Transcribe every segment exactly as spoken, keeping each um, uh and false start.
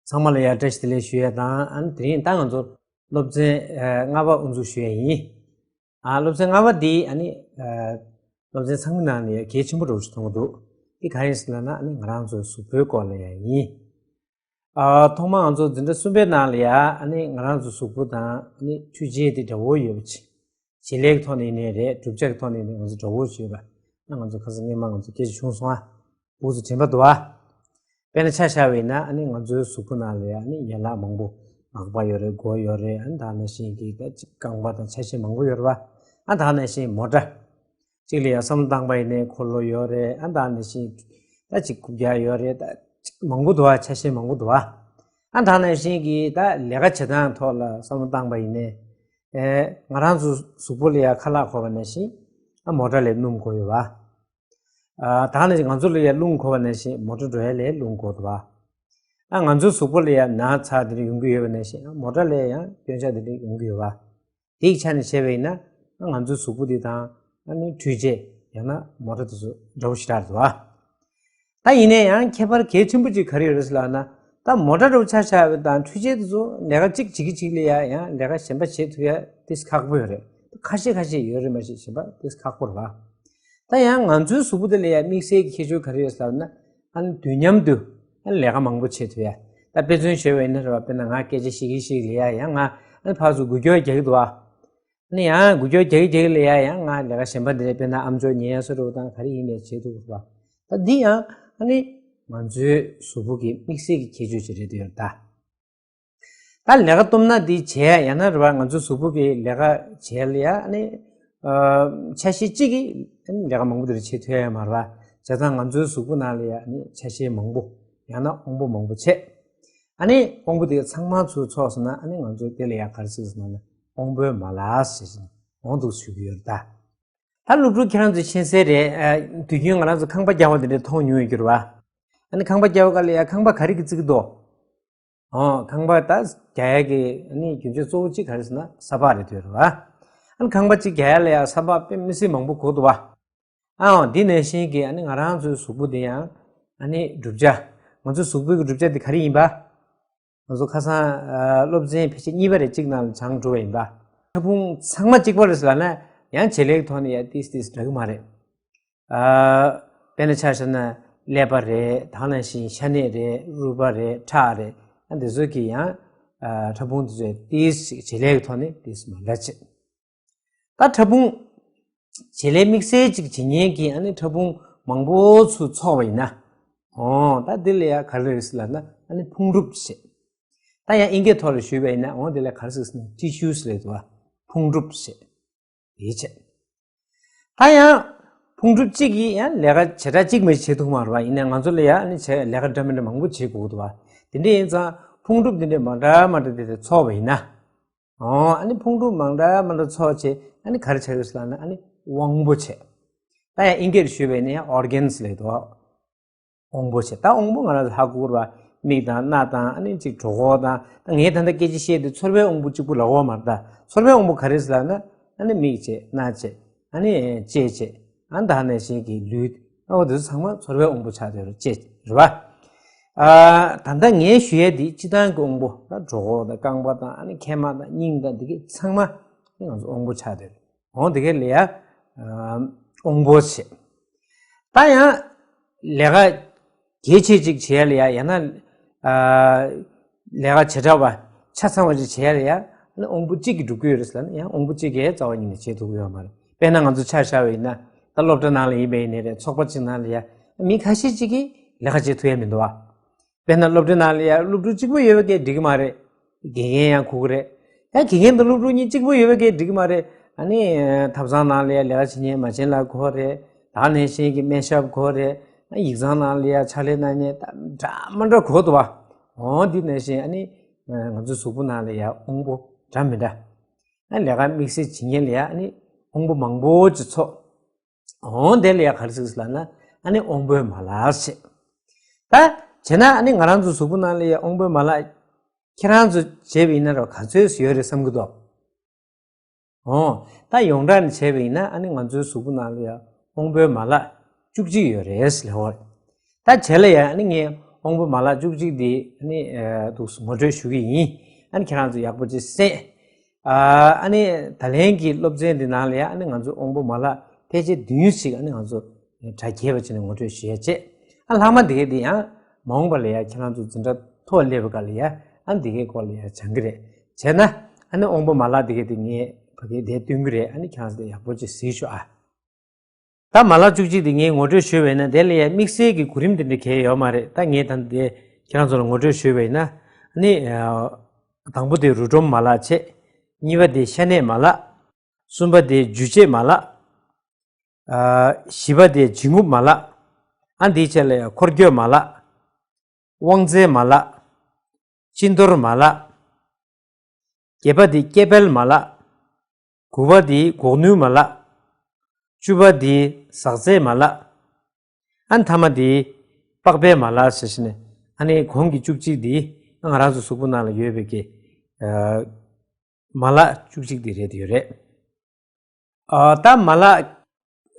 ཚང་མ་ལ་ཡང་བཀྲ་ཤིས་བདེ་ལེགས་ཞུ་ཡས་དང་། ཨ་ནི་དེ་རིང་ད་ང་ཚོ་སློབ་ཚན་ཨ་ལྔ་པ་དབུ་འཛུགས་ཞུ་ཡས་ཡིན། ཨ་སློབ་ཚན་ལྔ་པ་འདི་ཨ་ནི་ཨ་སློབ་ཚན་ཚང་མའི་ནང་ནས་གལ་ཆེན་པོ་འདྲ་བོ་ཞིག་མཐོང་གི་འདུག་འདི་ག་རེ་ཡིན་ཟེར་ལབ་ན་ཨ་ནི་ང་རང་ཚོའི་གཟུགས་པོའི་སྐོར་ལ་ཡང་ཡིན། ཨ་ཐོག་མར་ང་ཚོ་འཛིན་གྲྭ་གསུམ་པའི་ནང་ལ་ཡང་ཨ་ནི་ང་རང་ཚོའི་གཟུགས་པོ་དང་ཨ་ནི་འཕྲུལ་ཆས་དེ་འདྲ་བོ་ཡོད་པ་ཅིག་བྱེད་ལས་ཀྱི་ཐོག་ནས་ཡིན་ནའི་རེད། གྲུབ་ཆ་གི་ཐོག་ནས་ཡིན་ནའི་ང་ཚོ་འདྲ་བོ་ཞིག་ཡོད་པ། ཨ་ང་ཚོ་ཁ་སང་སྔོན་མ་ང་ཚོ་སྐད་ཆ་བྱུང་སོང་ཨ། འུ་ཚོ་དྲན་པ་འདུག་ཨ། དཔེར་ན་ཆ་བཞག་པ་ཡིན་ན་ཨ་ནི་ང་ཚོའི་གཟུགས་པོ་ནང་ལ་ཡང་ཨ་ནི་ཡན་ལག་མང་པོ། ལག་པ་ཡོད་རེད། མགོ་ཡོད་རེད། ཨ་ནི་ད་ནང་བཞིན་གྱི་ད་ཅིག་རྐང་པ་དང་ཆ་ཤས་མང་པོ་ཡོད་རེད་པ། ཨ་ད་ནང་བཞིན་མོ་ཊ། གཅིག་ལ་ཡང་བསམ་བློ་བཏང་པ་ཡིན་ནའི་འཁོར་ལོ་ཡོད་རེད། ཨ་ད་ནང་བཞིན་ད་ཅིག་རྐུབ་བཀྱག་ཡོད་རེད། ད་ཅིག་མང་པོ་འདུག་ཨ། ཆ་ཤས་མང་པོ་འདུག་ཨ། ཨ་ད་ནང་བཞིན་གྱི་ད་ལས་ཀ་བྱེད་སྟངས་ཐོག་ལ་བསམ་བློ་བཏང་པ་ཡིན་ནའི། ཨེ་ང་རང་ཚོ་གཟུགས་པོ་ལ་ཡང་ཁ་ལག་མཁོ་བ་ནང་བཞིན་ཨ་མོ་ཊ་ལས་སྣུམ་དགོས་ཡོད་པ། ཨ་ད་ནི་ང་ཚོ་ལ་ཡང་རླུང་མཁོ་བ་ནང་བཞིན་མོ་ཊ་འགྲོ་ཡ་ལ་རླུང་དགོས་འདུག་བ། ཨ་ང་ཚོའི་གཟུགས་པོ་ལ་ཡང་ན་ཚ་དེ་འདྲ་ཡོང་གི་ཡོད་པ་ནང་བཞིན་ཨ་མོ་ཊ་ལ་ཡང་སྐྱོན་ཆ་དེ་འདྲ་ཡོང་གི་ཡོད་པ། དེའི་ཆ་ནས་བྱས་པ་ཡིན་ན་ཨ་ང་ཚོའི་གཟུགས་པོ་འདི་དང་ཨ་ནི་འཕྲུལ་ཆས་ཡང་ན་མོ་ཊ་དེ་ཚོ་འདྲ་བོ་ཞེ་དྲག་འདུག་བ། ད་ཡིན་ནའི་ཡང་ཁྱད་པར་གལ་ཆེན་པོ་ཅིག་ག་རེ་ཡོད་རེད་ཟེར་ལབ་ན། ད་མོ་ཊ་འདྲ་བོ་ཆ་བཞག་པ་དང་འཕྲུལ་ཆས་དེ་ཚོ་ལས་ཀ་གཅིག་བྱེད་ཀྱི་གཅིག་ལ་ཡ་ཡང་ལས་ཀ་གཞན་པ་བྱེད་ཐུབ་ཡ་དེ་ཁག་པོ་ཡོད་རེད། ཁ་ཤས་ཁ་ཤས་ཡོད་རེད། མ་གཞི་གཞན་པ་དེ་ཁག་པོ་རེད་བ། ད་ཡང་ང་ཚོའི་གཟུགས་པོ་དེ་ལ་ཡ་དམིགས་བསལ་གྱི་ཁྱད་ཆོས་ག་རེ་ཡོད་ཟེར་ལབ་ན། ཨ་ནི་དུས་མཉམ་དུ་ཨ་ནི་ལས་ཀ་མང་པོ་བྱེད་ཐུབ་ཡ། ད་དཔེ་མཚོན་བཤད་པ་ཡིན་ན་རེད་བ། དཔེར་ན་ང་སྐད་ཆ་བཤད་ཀྱི་བཤད་ཀྱི་ལ་ཡ་ཡང་ང་ཨ་ནི་ཕར་ཚུར་འགུལ་སྐྱོད་རྒྱག་གི་འདུག་བ། ཨ་ནི་ཡང་འགུལ་སྐྱོད་རྒྱག་གི་རྒྱག་གི་ལ་ཡ་ཡང་ང་ལས་ཀ་གཞན་པ་འདི་ལ་དཔེར་ན་ཨམ་ཅོག་ཉན་ཡ་བཟོ་འདྲ་བོ་དང་ག་རེ་ཡིན་ནའི་བྱེད་ཐུབ་ཀྱི་རེད་བ། ད་འདི་ཡང་ཨ་ནི་ང་ཚོའི་གཟུགས་པོ་གི་དམིགས་བསལ་གྱི་ཁྱད་ཆོས་ཅིག་རེད་འདུག་ཡོད་ད། ད་ལས་ཀ་སྟོབས་ན་འདི་བྱས་ཡང་ན་རེད་བ། ང་ཚོའི་གཟུགས་པོ་གི་ལས་ཀ་བྱས་ལ་ཡ་ཨ་ནི་ཨ་ཆ་ཤས་གཅིག་གིས་ཨ་ནི་ལས་ཀ་མང་པོ་འདི་འདྲ་བྱེད་ཐུབ་ཡ་མ་རེད་བ། བྱས་ཙང་ང་ཚོའི་གཟུགས་པོ་ནང་ལ་ཡ་ཨ་ནི་ཆ་ཤས་མང་པོ་ཡང་ན་དབང་པོ་མང་པོ་བྱས། ཨ་ནི་དབང་པོ་དེ་ཚང་མ་ཚུར་ཚོགས་སོང་ན་ཨ་ནི་ང་ཚོ་དེ་ལ་ཡ་ག་རེ་ཟེར་ཟེར་ན་དབང་པོའི་མ་ལག་ཟེར་ཞིང་འོང་འདུག་ཞུ་གི་ཡོད་ད། ད་སློབ་ཕྲུག་ཁྱེད་རང་ཚོས་མཁྱེན་གསལ་རེད། ཨ་དུས་རྒྱུན་ང་རང་ཚོ་ཁང་པ་རྒྱག་པ་དེ་འདྲ་མཐོང་མྱོང་ཡོད་ཀྱི་རེད་བ། ཨ་ནི་ཁང་པ་རྒྱག་པ་ག་ལ་ཡ་ཁང་པ་ག་རེ་གིས་བརྩིགས་ཀྱི་འདུག་འོ་ཁང་པ་ད་རྒྱག་ཡ་གི་ཨ་ནི་རྒྱུ་ཆ་གཙོ་བོ་གཅིག་ག་རེ་ཟེར་ན་ས་ཕག་རེད་འདུག་རེད་བ། ཨ་ནི་ཁང་པ་གཅིག་རྒྱག་ཡ་ལ་ཡ་ས་ཕག་དཔེ་མི་སྲིད་མང་པོ་དགོས་འདུག་བ། ཨའོ་འདི་ནང་བཞིན་གྱི་ཨ་ནི་ང་རང་ཚོའི་གཟུགས་པོ་འདི་ཡང་ཨ་ནི་གྲུབ་ཆ། ང་ཚོའི་གཟུགས་པོའི་གི་གྲུབ་ཆ་འདི་ག་རེ་ཡིན་པ། ང་ཚོ་ཁ་སང་ཨ་སློབ་ཚན་ཕལ་ཆེར་གཉིས་པ་རེ་གཅིག་ནང་ལ་སྦྱངས་གྲུབ་པ་ཡིན་པ། ཕྲ་ཕུང་ཚང་མ་གཅིག་པ་རེད་ཟེར་ལབ་ན་ཡང་བྱེད་ལས་ཀྱི་ཐོག་ནས་ཡང་ཏིས་ཏིས་འདྲ་གི་མ་རེད། ཨ་དཔེར་ན་ཆ་བཞག་ན་ཀླད་པ་རེད། ད་ནང་བཞིན་ཤ་གནད་རེད། རུས་པ་རེད། ཁྲག་རེད། ཨ་འདི་ཚོ་གི་ཡང་ཨ་ཕྲ་ཕུང་འདི་ཚོ་ཏིས་ཅིག་བྱེད་ལས་ཀྱི་ཐོག་ནས་ཏིས་མ་འདྲ་བྱེད། ད་ཕྲ་ཕུང་བྱེད་ལས་དམིགས་བསལ་ཅིག་བྱེད་མཁན་གྱི་ཨ་ནི་ཕྲ་ཕུང་མང་པོ་ཚུར་ཚོགས་པ་ཡིན་ན། འོ་ད་འདི་ལ་ཡ་ག་རེ་རེད་ཟེར་ལབ་ན་ཨ་ནི་ཕུང་གྲུབ་བྱེད། ད་ཡང་ཨིན་སྐད་ཐོག་ལ་ཞུས་པ་ཡིན་ན་འོ་འདི་ལ་ག་རེ་ཟེར་ཟེར་ན་ཊི་ཤུ་ཟེར་ལབ་འདུག་བ། ཕུང་གྲུབ་བྱེད། དེའི་ཆེད། ད་ཡང་ཕུང་གྲུབ་གཅིག་གིས་ཡང་ལས་ཀ་བྱེ་བྲག་གཅིག་མ་བྱེད་ཐུབ་མ་རེད་བ། ཡིན་ནའི་ང་ཚོ་ལ་ཡང་ཨ་ནི་བྱེད་ལས་ཀ་འདྲ་མི་འདྲ་མང་པོ་བྱེད་དགོས་འདུག་བ། དེ་འདྲ་ཡིན་ཙང་ཕུང་གྲུབ་འདི་འདྲ་མ་འདྲ་མ་འདྲ་དེ་དེ་ཚོགས་པ་ཡིན་ན། འོ་ཨ་ནི་ཕུང་གྲུབ་མ་འདྲ་མ་འདྲ་ཚོགས་བྱས་ཨ་ནི་ག་རེ་བྱེད་རེད་ཟེར་ལབ་ན་ཨ་ནི་དབང་པོ་བྱེད། ད་ཡང་ཨིན་སྐད་ཞུས་པ་ཡིན་ན་ཡང་ཨོར་གན་ཟེར་ལབ་འདུག་དབང་པོ་བྱེད། ད་དབང་པོ་ང་རང་ཚོ་ཧ་གོ་གི་རེད་བ། མིག་དང་སྣ་དང་ཨ་ནི་གཅིག་གྲོད་ཁོག་དང་། ད་ངས་ད་ལྟ་སྐད་ཆ་བཤད་དུས་ཚོར་བའི་དབང་པོ་གཅིག་པུ་ལབ་ཀྱི་ཡོད་མ་རེད་ད། ཚོར་བའི་དབང་པོ་ག་རེ་ཟེར་ལབ་ན་ཨ་ནི་མིག་བྱེད། སྣ་བྱེད། ཨ་ནི་ལྕེ་བྱེད། ཨ་ནི་ད་ནང་བཞིན་གྱི་ལུས། ཨ་འོ་དེ་ཚོ་ཚང་མ་ཚོར་བའི་དབང་པོ་ཆགས་བསྡད་ཡོད་རེད། ལྕེ་རེད་བ། ཨ་ད་ལྟ་ངས་ཞུ་ཡས་འདི་སྤྱིར་བཏང་གི་དབང་པོ་ད་གྲོད་ཁོག་དང་རྐང་པ་དང་ཨ་ནི་མཁལ་མ་དང་སྙིང་དང་འདི་གི་ཚང་མ་ང་ཚོ་དབང་པོ་ཆགས་བསྡད་ཡོད་རེད། འོ་དེ་ག་ལ་ཡ་ཨ་དབང་པོ་བྱེད། ད་ཡང་ལས་ཀ་གལ་ཆེ་གཅིག་བྱེད་ཡ་ལ་ཡ་ཡང་ན་ཨ་ལས་ཀ་བྱེ་བྲག་པ་ཆ་ཚང་བ་ཅིག་བྱེད་ཡ་ལ་ཡ་ཨ་ནི་དབང་པོ་གཅིག་གིས་འགྲུབ་ཀྱི་ཡོད་རེད་ཟེར་ན་ཡང་དབང་པོ་གཅིག་གིས་རྩ་བ་ཉིད་ནས་བྱེད་ཐུབ་ཀྱི་ཡོད་མ་རེད། དཔེར་ན་ང་ཚོ་ཆ་བཞག་པ་ཡིན་ན་ད་སློབ་གྲྭ་ནང་ལ་ཡིན་པ་ཡིན་ནའི་རེད། ཚོགས་པ་གཅིག་ནང་ལ་ཡ་མི་ཁ་ཤས་གཅིག་གིས་ལས་ཀ་བྱེད་ཐུབ་ཡ་མི་འདུག་བ། དཔེར་ན་སློབ་གྲྭའི་ནང་ལ་ཡང་སློབ་ཕྲུག་གཅིག་པོ་ཡོད་པ་གས་འགྲིག་གི་མ་རེད། དགེ་རྒན་ཡང་དགོས་ཀྱི་རེད། ཡང་དགེ་རྒན་དང་སློབ་ཕྲུག་གཉིས་གཅིག་པོ་ཡོད་པ་གས་འགྲིག་གི་མ་རེད། ཨ་ནི་ཐབ་ཚང་ནང་ལ་ཡང་ལས་ཀ་བྱེད་མཁན་མ་བྱན་ལགས་དགོས་རེད། ད་ནང་བཞིན་གྱི་སྨན་ཞབས་དགོས་རེད། ཡིག་ཚང་ནང་ལ་ཡང་ཕྱག་ལས་གནང་མཁན་འདྲ་མི་འདྲ་དགོས་འདུག་བ། འོ་འདི་ནང་བཞིན་ཨ་ནི་ང་ཚོའི་གཟུགས་པོ་ནང་ལ་ཡང་དབང་པོ་འདྲ་མི་འདྲ། ཨ་ལས་ཀ་དམིགས་བསལ་བྱེད་མཁན་ལ་ཡང་ཨ་ནི་དབང་པོ་མང་པོ་ཅིག་ཚོགས། འོ་དེ་ལ་ཡང་ག་རེ་ཟེར་ལབ་ན་ཨ་ནི་དབང་པོའི་མ་ལག་ཟེར། ད་བྱས་ན་ཨ་ནི་ང་རང་ཚོ་གཟུགས་པོ་ནང་ལ་ཡང་དབང་པོའི་མ་ལག་ཁྱེད་རང་ཚོ་བྱས་པ་ཡིན་ན་རོ་ག་ཚོད་ཡོད་རེད་བསམ་གྱི་འདུག་འོ་ད་ཡོངས་གྲགས་ནས་བྱས་པ་ཡིན་ན་ཨ་ནི་ང་ཚོའི་གཟུགས་པོ་ནང་ལ་ཡང་དབང་པོའི་མ་ལག་བཅུ་གཅིག་ཡོད་རེད་ཟེར་ལབ་པ་རེད། ད་བྱས་ལ་ཡང་ཨ་ནི་ངས་ དབང་པོ་མ་ལག་བཅུ་གཅིག་འདི་ཨ་ནི་འདུག་ངོ་སྤྲོད་ཞུ་གི་ཡིན། ཨ་ནི་ཁྱེད་རང་ཚོ་ཡག་པོ་ཅིག་གསན། ཨ་ནི་ད་ལན་གྱི་སློབ་ཚན་འདི་ནང་ལ་ཡ་ཨ་ནི་ང་ཚོ་དབང་པོ་མ་ལག་ཕལ་ཆེར་བདུན་ཞིག་ཨ་ནི་ང་ཚོ་གྲ་རྒྱས་པ་བྱས་ནས་ངོ་སྤྲོད་ཞུ་ཡ་བྱེད། ཨ་ལྷག་མ་འདི་གས་འདི་ཡང་མ་འོངས་པ་ལ་ཡ་ཁྱེད་རང་ཚོ་འཛིན་གྲྭ་མཐོ་སླེབས་པ་ག་ལ་ཡ་ཨ་ནི་འདི་གས་སྐོར་ལ་ཡ་སྦྱང་གི་རེད། བྱས་ན་ཨ་ནི་དབང་པོ་མ་ལག་འདི་གས་འདི་ངས་ཕ་གི་འདིར་སྟོན་གི་རེད། ཨ་ནི་ཁྱེད་རང་ཚོ་ཡག་པོ་ཅིག་གཟིགས་ཤོག་ཨ། ད་མ་ལག་བཅུ་གཅིག་འདི་ངས་ངོ་སྤྲོད་ཞུས་པ་ཡིན་ན་དེ་ལ་ཡ་དམིགས་བསལ་གྱི་གོ་རིམ་དེ་འདྲ་གང་ཡང་ཡོད་མ་རེད། ད་ངས་ད་འདི་ཁྱེད་རང་ཚོ་ལ་ངོ་སྤྲོད་ཞུས་པ་ཡིན་ན་ཨ་ནི་དང་པོ་དེ་རུས་སྒྲོམ་མ་ལག་བྱས། གཉིས་པ་དེ་ཤ་གནད་མ་ལག་གསུམ་པ་དེ་འཇུ་བྱེད་མ་ལག་བཞི་པ་དེ་འབྱིན་རྔུབ་མ་ལག་ཨ་འདིའི་ཆ་ལ་ཡ་འཁོར་སྐྱོད་མ་ལག་དབང་རྩའི་མ་ལག་སྤྱི་གཏོར་མ་ལག་བརྒྱད་པ་དེ་སྐེད་པལ་མ་ལག་དགུ་པ་དེ་སྒོག་ནུས་མ་ལག་བཅུ་པ་དེ་ཟག་རྫས་མ་ལག་ཨ་ནི་ཐ་མ་དེ་པགས་པའི་མ་ལག་ཟེར་ཞིག་ནས་ཨ་ནི་གོང་གི་བཅུ་གཅིག་འདི་ང་རང་ཚོ་གཟུགས་པོ་ནང་ལ་ཡོད་པའི་གི་མ་ལག་བཅུ་གཅིག་འདི་རེད་ཡོད་རེད། ཨ་ད་མ་ལག་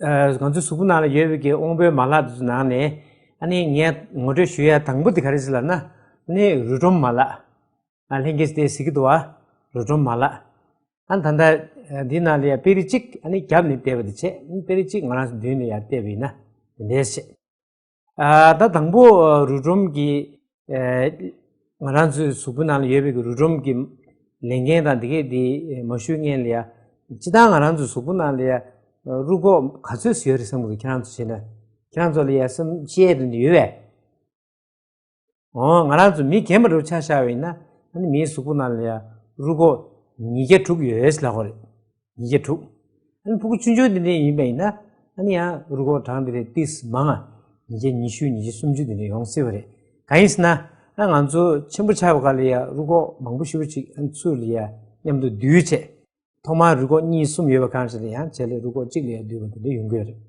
ཨ་ང་ཚོའི་གཟུགས་པོ་ནང་ལ་ཡོད་པའི་གི་དབང་པོའི་མ་ལག་དེ་ཚོའི་ནང་ནས་ཨ་ནི་ངས་ངོ་སྤྲོད་ཞུ་ཡ་དང་པོ་དེ་ག་རེ་ཟེར་ལབ་ན་ཨ་ནི་རུས་སྒྲོམ་མ་ལག་ཨ་ལྷན་རྒྱས་དེ་གཟིགས་ཀྱི་འདུག་བ། རུས་སྒྲོམ་མ་ལག་ཨ་ད་ལྟ་འདི་ནང་ལ་ཡ་དཔེ་རིས་གཅིག་ཨ་ནི་རྒྱབ་ནས་བལྟས་པ་དེ་བྱས། དཔེ་རིས་གཅིག་ང་རང་ཚོ་མདུན་ནས་ཡར་བལྟས་པ་ཡིན་ན་དེ་འདྲས་བྱས། ཨ་ད་དང་པོ་རུས་སྒྲོམ་གྱི་ཨ་ང་རང་ཚོའི་གཟུགས་པོ་ནང་ལ་ཡོད་པའི་གི་རུས་སྒྲོམ་གྱི་ལས་འགན་དང་འདི་གས་འདི་མ་ཞུས་སྔོན་ལ་ཡ་སྤྱིར་བཏང་ང་རང་ཚོའི་གཟུགས་པོ་ནང་ལ་ཡ་རུས་ཁོག་ག་ཚོད་ཡོད་རེད་བསམ་གི་འདུག་ཁྱེད་རང་ཚོ་བྱས་ན་ཁྱེད་རང་ཚོ་ལ་ཡ་བསམ་ཤེས་དེ་འདྲ་ཡོད་པས། འོ་ང་རང་ཚོ་མི་རྒན་པ་འདྲ་བོ་ཆ་བཞག་པ་ཡིན་ན་ཨ་ནི་མིའི་གཟུགས་པོ་ནང་ལ་ཡ་རུས་ཁོག་ཉིས་བརྒྱ་དྲུག་ཡོད་ལབ་དགོས་རེད། ཉིས་བརྒྱ་དྲུག་ཨ་ནི་ཕྲུ་གུ་ཆུང་ཆུང་དེ་འདྲ་ཡིན་པ་ཡིན་ན་ཨ་ནི་ཡང་རུས་ཁོག་གྲངས་དེ་རེད་ཏིས་མང་ང་ཉིས་བརྒྱ་ཉི་ཤུ་ཉིས་བརྒྱ་སུམ་ཅུ་དེ་འདྲ་ཡོང་སྲིད་པ་རེད། གང་ཡིན་ཟེར་ན་ཨ་ང་ཚོ་ཆེན་པོ་ཆགས་པ་ག་ལ་ཡ་རུས་ཁོག་མང་པོ་ཞེ་པོ་ཅིག་ཨ་ནི་ཚུར་ལ་ཡ་མཉམ་དུ་བསྡུས་བྱས། ཐོག་མར་རུས་ཁོག་གཉིས་གསུམ་ཡོད་པ་གང་ཞིག་ལ་ཡང་བྱས་ལས་རུས་ཁོག་གཅིག་ལ་ཡ་བསྡུས་པ་དེ་འདྲ་ཡོང་གི་ཡོད་རེད།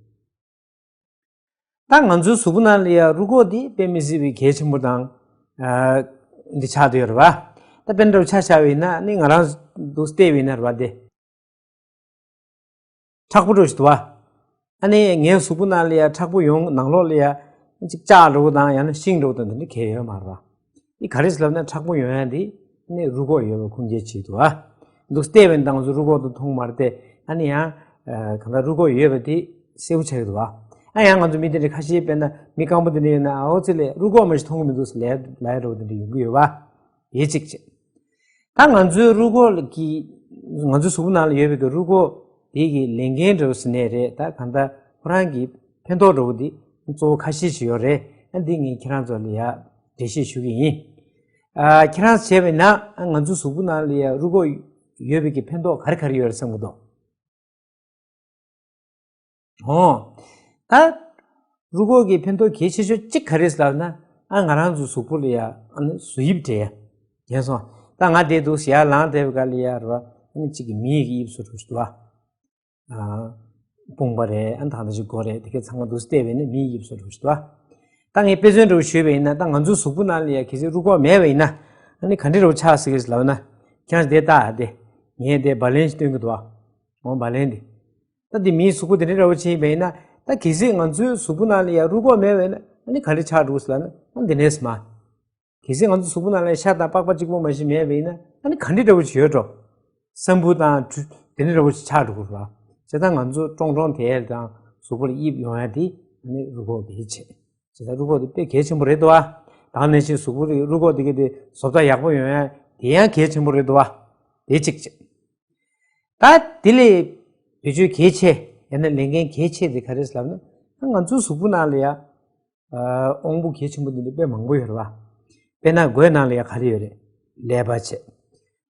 ད་ང་ཚོའི་གཟུགས་པོ་ནང་ལ་ཡ་རུས་ཁོག་འདི་དཔེ་མི་སྲིད་པའི་གལ་ཆེན་པོ་དང་ཨ་འདི་ཆགས་བསྡད་ཡོད་རེད་བ། ད་དཔེ་འདྲ་བོ་ཆ་བཞག་པ་ཡིན་ན་ནི་ང་རང་འདུག་བལྟས་པ་ཡིན་ན་རེད་བ་དེ། མཁྲེགས་པོ་འདྲ་བོ་ཞིག་འདུག་བ། ཨ་ནི་ངའི་གཟུགས་པོ་ནང་ལ་ཡ་མཁྲེགས་པོ་ཡོང་ནང་ལོགས་ལ་ཡ་ཅིག་ལྕགས་འདྲ་བོ་དང་ཡང་ན་ཤིང་འདྲ་བོ་དང་དེ་འདྲ་གལ་ཡོད་མ་རེད་བ། འདི་ག་རེ་ཟེར་ལབ་ན་མཁྲེགས་པོ་ཡོང་ཡ་འདི་ནི་རུས་ཁོག་ཡོད་པའི་ཁུངས་སྐྱེལ་བྱེད་འདུག་ཨ། འདུག་བལྟས་པའི་མདང་ཚོ་རུས་ཁོག་ཏུ་མཐོང་མ་རེད་དེ་ཨ་ནི་ཡང་གང་ལྟར་རུས་ཁོག་ཡོད་པ་དེ་གསལ་པོ་ཆགས་ཀྱི་འདུག་ཨ། ཨ་ཡང་ང་ཚོ་མི་དེ་འདྲ་ཁ་ཤས་དཔེར་ན་མི་སྐམ་པོ་དེ་འདྲ་ཡོད་ན་ཨའོ་ཙི་ལས་རུས་ཁོག་མ་ཞིག་མཐོང་གི་མི་འདུག་ཟེར་ལབ་ལབ་ཡ་འདྲ་བོ་དེ་འདྲ་ཡོང་གི་ཡོད་པ། དེ་གཅིག་བྱས། ད་ང་ཚོའི་རུས་ཁོག་གི་ང་ཚོའི་གཟུགས་པོ་ནང་ལ་ཡོད་པའི་གི་རུས་ཁོག་དེ་གི་ལས་འགན་འདྲ་བོ་ཟེར་ནའི་རེད། ད་གང་ལྟར་ཁོ་རང་གི་ཕན་ཐོགས་འདྲ་བོ་དེ་གཙོ་བོ་ཁ་ཤས་ཤིག་ཡོད་རེད། ཨ་འདི་ངས་ཁྱེད་རང་ཚོ་ལ་ཡ་འགྲེལ་བཤད་ཞུ་གི་ཡིན། ཨ་ཁྱེད་རང་བྱས་པས་ན་ཨ་ང་ཚོའི་གཟུགས་པོ་ནང་ལ་ཡ་རུས་ཁོག་ཡོད་པའི་གི་ཕན་ཐོགས་ག་རེ་ག་རེ་ཡོད་རེད་བསམ་གི་འདུག་འོ། ད། རུས་ཁོག་གི་ཕན་ཐོགས་གལ་ཆེ་ཤོས་གཅིག་ག་རེ་ཟེར་ལབ་ན། ཨ་ང་རང་ཚོའི་གཟུགས་པོ་ལ་ཡ། ཨ་ནི་བཟོ་དབྱིབས་འདྲ། ཡིན་སོང་། ད་ང་དེ་འདུག་ཟེར་ཡར་ལངས་བསྡད་པའི་སྐབས་ལ་ཡ་རེད་བ། ཨ་ནི་གཅིག་གི་མི་ཡི་དབྱིབས་བཟོ་འདྲ་ཞིག་འདུག་བ། ཨ། དཔུང་པ་རེད། ཨ་ནི་ད་ལྟ་ཅིག་མགོ་རེད། དེ་གའི་ཚང་མ་འདུག་བལྟས་པས་ནི་མི་ཡི་དབྱིབས་བཟོ་འདྲ་ཞིག་འདུག་བ། ད་ངས་དཔེ་མཚོན་འདྲ་བོ་ཞུས་པ་ཡིན་ན། ད་ང་ཚོའི་གཟུགས་པོ་ནང་ལ་ཡ་གལ་སྲིད་རུས་ཁོག་མེད་པ་ཡིན་ན། ཨ་ནི་ག་འདྲ་འདྲ་བོ་ཆགས་སྲིད་ཀྱི་རེད་ལབ་ན། ཁྱེད་རང་དེ་ལྟ་ཨ་དེ། ངས་དེ་བ་ལན་ཞིག་སྟོན་གྱི་འདུག་བ། འོ་བ་ལན་འདི། ད་འདི་མིའི་གཟུགས་པོ་དེ་འདྲ་འདྲ་བོ་བྱས་པ་ཡིན་ན། ད་གལ་སྲིད་ང་ཚོའི་གཟུགས་པོ་ནང་ལ་ཡ་རུས་ཁོག་མེད་པ་ཡིན་ན། ཨ་ནི་ག་འདྲ་ཆགས་འགྲོ་ཟེར་ལབ་ན། ཨ་འདི་འདྲས་མ། གལ་སྲིད་ང་ཚོའི་གཟུགས་པོ་ནང་ལ་ཤ་དང་པགས་པ་གཅིག་པོ་མ་ཞིག་མེད་པ་ཡིན་ན། ཨ་ནི་ག་འདྲ་འདྲ་བོ་ཞིག་ཡོད་འགྲོ། སྲམ་བུ་དང་དྲུ། དེ་འདྲ་འདྲ་བོ་ཞིག་ཆགས་འགྲོ་གི་རེད་བ། བྱས་ཙང་ང་ཚོ་ཀྲོང་ཀྲོང་དེ་དང་གཟུགས་པོ་ལ་དབྱིབས་ཡོང་ཡ་དེ་ཨ་ནི་རུས་ཁོག་གི་ཆེད། བྱས་ཙང་རུས་ཁོག་དེ་དཔེ་གལ་ཆེན་པོ་རེད་འདུག་བ། ད་ག་ནང་བཞིན་གཟུགས་པོ་རུས་ཁོག་དེ་གི་དེ་བཟོ་ལྟ་ཡག་པོ་ཡོང་ཡ་དེ་ཡང་གལ་ཆེན་པོ་རེད་འདུག་བ། དེ་གཅིག་བྱས། ད་དེ་ལས་བེད་སྤྱོད་གལ་ཆེ་ཡང་ན་ལས་འགན་གལ་ཆེ་དེ་ག་རེ་ཟེར་ལབ་ན། ང་ཚོའི་གཟུགས་པོ་ནང་ལ་ཡ། ཨ། དབང་པོ་གལ་ཆེན་པོ་འདི་འདྲ་དཔེ་མང་པོ་ཡོད་རེད་བ། དཔེར་ན་མགོའི་ནང་ལ་ཡ་ག་རེ་ཡོད་རེད། ཀླད་པ་བྱས།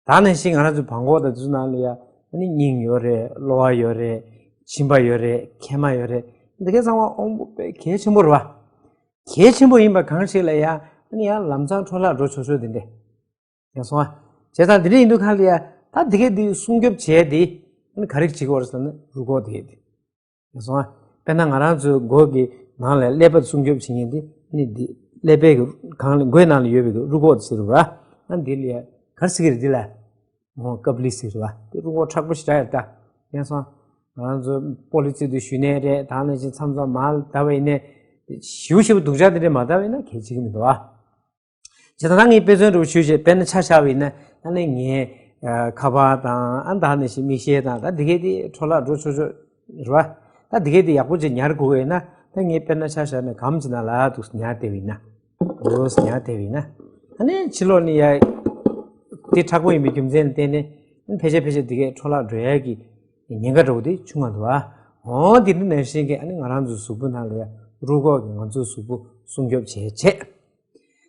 ད་ནང་བཞིན་ང་རང་ཚོའི་བྲང་ཁོག་དང་དེ་ཚོ་ནང་ལ་ཡ། ཨ་ནི་སྙིང་ཡོད་རེད། གློ་བ་ཡོད་རེད། མཆིན་པ་ཡོད་རེད། མཁལ་མ་ཡོད་རེད། འདི་གའི་ཚང་མ་དབང་པོ་དཔེ་གལ་ཆེན་པོ་རེད་བ། གལ་ཆེན་པོ་ཡིན་པ་གང་ཞིག་ལ་ཡ། ཨ་ནི་ཡང་ལམ་སང་འཕྲོ་བརླག་འགྲོ་ཆོག་ཆོག་དེ་འདྲ། ཡང་སོང་ཨ། བྱས་ཙང་དེ་འདྲ་ཡིན་དུས་གང་ལ་ཡ། ད་དེ་གས་དེ་སྲུང་སྐྱོབ་བྱས་ཏེ། ཨ་ནི་ག་རེ་བྱེད་དགོས་རེད་ཟེར་ན་རུས་ཁོག་དེ་གས་དེ། ཡང་སོང་ཨ། དཔེར་ན་ང་རང་ཚོའི་མགོ་གི་ནང་ལ་ཀླད་པ་སྲུང་སྐྱོབ་བྱེད་མཁན་དེ་ཨ་ནི་འདི་ཀླད་པའི་གི་གང་ལ་མགོའི་ནང་ལ་ཡོད་པའི་གི་རུས་ཁོག་དེ་ཟེར་རུ་ར། ཨ་ནི་འདི་ལ་ཡ་ག་རེ་ཟེར་གི་རེད་འདི་ལ། མོ་ཀབ་ལི་ཟེར་རུ་ར། དེ་རུས་ཁོག་མཁྲེགས་པོ་ཞེ་དྲག་ཡོད་ད། ཡང་སོང་ཨ། ང་རང་ཚོ་སྤོ་ལོ་རྩེད་དུས་ཞུ་ནས་རེད། ད་ནང་བཞིན་མཚམས་མཚམས་མར་བརྡབས་པ་ཡིན་ནས། ཞིའུ་ཞིའུ་སྡུག་ཅག་དེ་འདྲས་མ་བརྡབས་པ་ཡིན་ན་གལ་ཆེ་གི་མི་འདུག་ཨ། བྱས་ཙང་ད་ངས་དཔེ་མཚོན་འདྲ་བོ་ཞུས་བྱས་དཔེར་ན་ཆ་བཞག་པ་ཡིན་ན། ད་ནི་ངའི་ཨ་ཁ་པར་དང་ཨ་ད་ནི་ཞིག་མིག་ཤེལ་དང་ད་འདི་གས་དེ་འཕྲོ་བརླག་འགྲོ་ཆོག་ཆོག་རེད་བ། ད་འདི་གས་དེ་ཡག་པོ་ཅིག་ཉར་དགོས་ཡོད་ན། ད་ངས་དཔེར་ན་ཆ་བཞག་ན་སྒམ་ཅིག་ནང་ལ་འདུག་ཉར་བསྡད་པ་ཡིན་ན། འདུག་ཉར་བསྡད་པ་ཡིན་ན། ཨ་ནི་ཕྱི་ལོགས་ནས་ཡ་དེ་མཁྲེགས་པོ་ཡིན་པའི་རྒྱུ་མཚན་ལ་བརྟེན་ནས་ཕལ་ཆེར་ཕལ་ཆེར་འདི་གས་འཕྲོ་བརླག་འགྲོ་ཡ་གི་ཉེན་ཁ་འདྲ་བོ་དེ་ཆུང་བ་འདུག་ཨ། འོ་དེ་འདྲ་ནང་བཞིན་གྱི་ཨ་ནི་ང་རང་ཚོའི་གཟུགས་པོ་ནང་ལ་ཡ་རུས་ཁོག་གིས་ང་ཚོའི་གཟུགས་པོ་སྲུང་སྐྱོབ་བྱེད་བྱེད།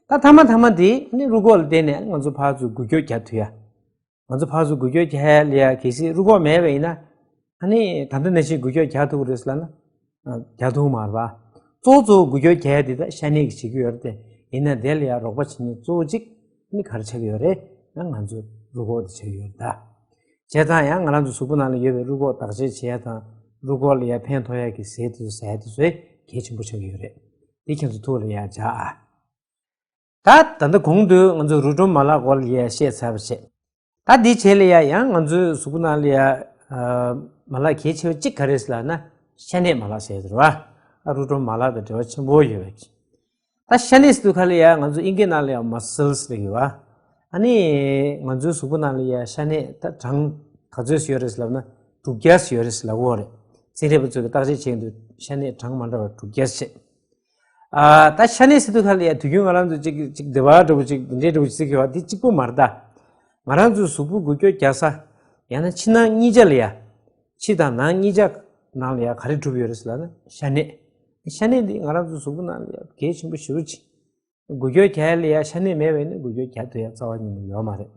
ད་མཐའ་མ་མཐའ་མ་དེ་ཨ་ནི་རུས་ཁོག་ལ་བརྟེན་ནས་ཨ་ནི་ང་ཚོ་ཕར་ཚུར་འགུལ་སྐྱོད་རྒྱག་ཐུབ་ཡ། ང་ཚོ་ཕར་ཚུར་འགུལ་སྐྱོད་རྒྱག་ཡ་ལ་ཡ་གལ་སྲིད་རུས་ཁོག་མེད་པ་ཡིན་ན། ཨ་ནི་ད་ལྟ་ནང་བཞིན་འགུལ་སྐྱོད་རྒྱག་ཐུབ་ཀྱི་རེད་ཟེར་ལབ་ན། ཨ་རྒྱག་ཐུབ་མ་རེད་པ། གཙོ་བོ་གཙོ་བོ་འགུལ་སྐྱོད་རྒྱག་ཡ་དེ་ད་ཤ་གནད་ཀྱིས་བྱེད་ཀྱི་ཡོད་རེད་དེ། ཡིན་ན་དེ་ལ་ཡ་རོགས་པ་བྱེད་མཁན་གཙོ་བོ་གཅིག་ཨ་ནི་ག་རེ་ཆགས་ཀྱི་ཡོད་རེད་ན་ང་ཚོ་རུས་ཁོག་དེ་ཆགས་ཀྱི་ཡོད་རེད་ད། བྱས་ཙང་ཡང་ང་རང་ཚོ་གཟུགས་པོ་ནང་ལ་ཡོད་པའི་རུས་ཁོག་བདག་གཅེས་བྱེད་ཡ་དང་། རུས་ཁོག་ལ་ཡ་ཕན་ཐོགས་ཡ་གི་ཟས་དེ་ཚོ་ཟ་ཡ་དེ་ཚོ་གལ་ཆེན་པོ་ཆགས་ཀྱི་ཡོད་རེད། དེ་ཁྱེད་ཚོ་ཐུགས་ལ་ཡ་འཇགས་ཨ། ད་ད་ལྟ་གོང་དུ་ང་ཚོ་རུས་སྒྲོམ་མ་ལག་སྐོར་ལ་ཡ་བཤད་ཚར་བ་བྱས། ད་འདིའི་རྗེས་ལ་ཡ་ཡང་ང་ཚོའི་གཟུགས་པོ་ནང་ལ་ཡ་ཨ་མ་ལག་གལ་ཆེ་བ་གཅིག་ག་རེ་ཟེར་ལབ་ན་ཤ་གནད་མ་ལག་ཟེར་ཡ་དེ་རེད་བ། ཨ་རུས་སྒྲོམ་མ་ལག་དང་འབྲེལ་བ་ཆེན་པོ་ཡོད་པ་གི། ད་ཤ་གནད་ཟེར་དུས་ཁ་ལ་ཡ་ང་ཚོ་ཨིན་སྐད་ནང་ལ་ཡ་མ་སལ་ཟེར་གི་བ། ཨ་ནི་ང་ཚོའི་གཟུགས་པོ་ནང་ལ་ཡ་ཤ་གནད་ད་གྲངས་ག་ཚོད་ཡོད་རེད་ཟེར་ལབ་ན་དྲུག་བརྒྱ་ཡོད་རེད་ཟེར་ལབ་ཀྱི་ཡོད་རེད། ཚན་རིག་པ་ཚོས་ཀྱི་བརྟག་དཔྱད་བྱས་དུས་ཤ་གནད་གྲངས་མ་འདྲ་བ་དྲུག་བརྒྱ་བྱས། ཨ་ད་ཤ་གནད་ཟེར་དུས་ཁ་ལ་ཡ་དུས་རྒྱུན་ང་རང་ཚོ་ཅིག་ཅིག་བདེ་བ་འདྲ་བོ་ཅིག་འདི་འདྲའི་འདྲ་བོ་ཅིག་ཟེར་གི་བ་འདི་གཅིག་པོ་མ་རེད་ད། ང་རང་ཚོའི་གཟུགས་པོ་འགུལ་སྐྱོད་རྒྱག་ས། ཡང་ན་ཕྱི་ནང་གཉིས་ཆ་ལ་ཡ། ཕྱི་དང་ནང་གཉིས་ཆ་ནང་ལ་ཡ་ག་རེ་གྲུབ་ཡོད་རེད་ཟེར་ལབ་ན་ཤ་གནད། ཤ་གནད་འདི་ང་རང་ཚོའི་གཟུགས་པོ་ནང་ལ་ཡ་གལ་ཆེན་པོ་ཞེ་པོ་ཅིག་འགུལ་སྐྱོད་རྒྱག་ཡ་ལ་ཡ་ཤ་གནད་མེད་པ་ཡིན་ན་འགུལ་སྐྱོད་རྒྱག་ཐུབ་ཡ་རྩ་བ་ཉིད་ནས་ཡོད་མ་རེད།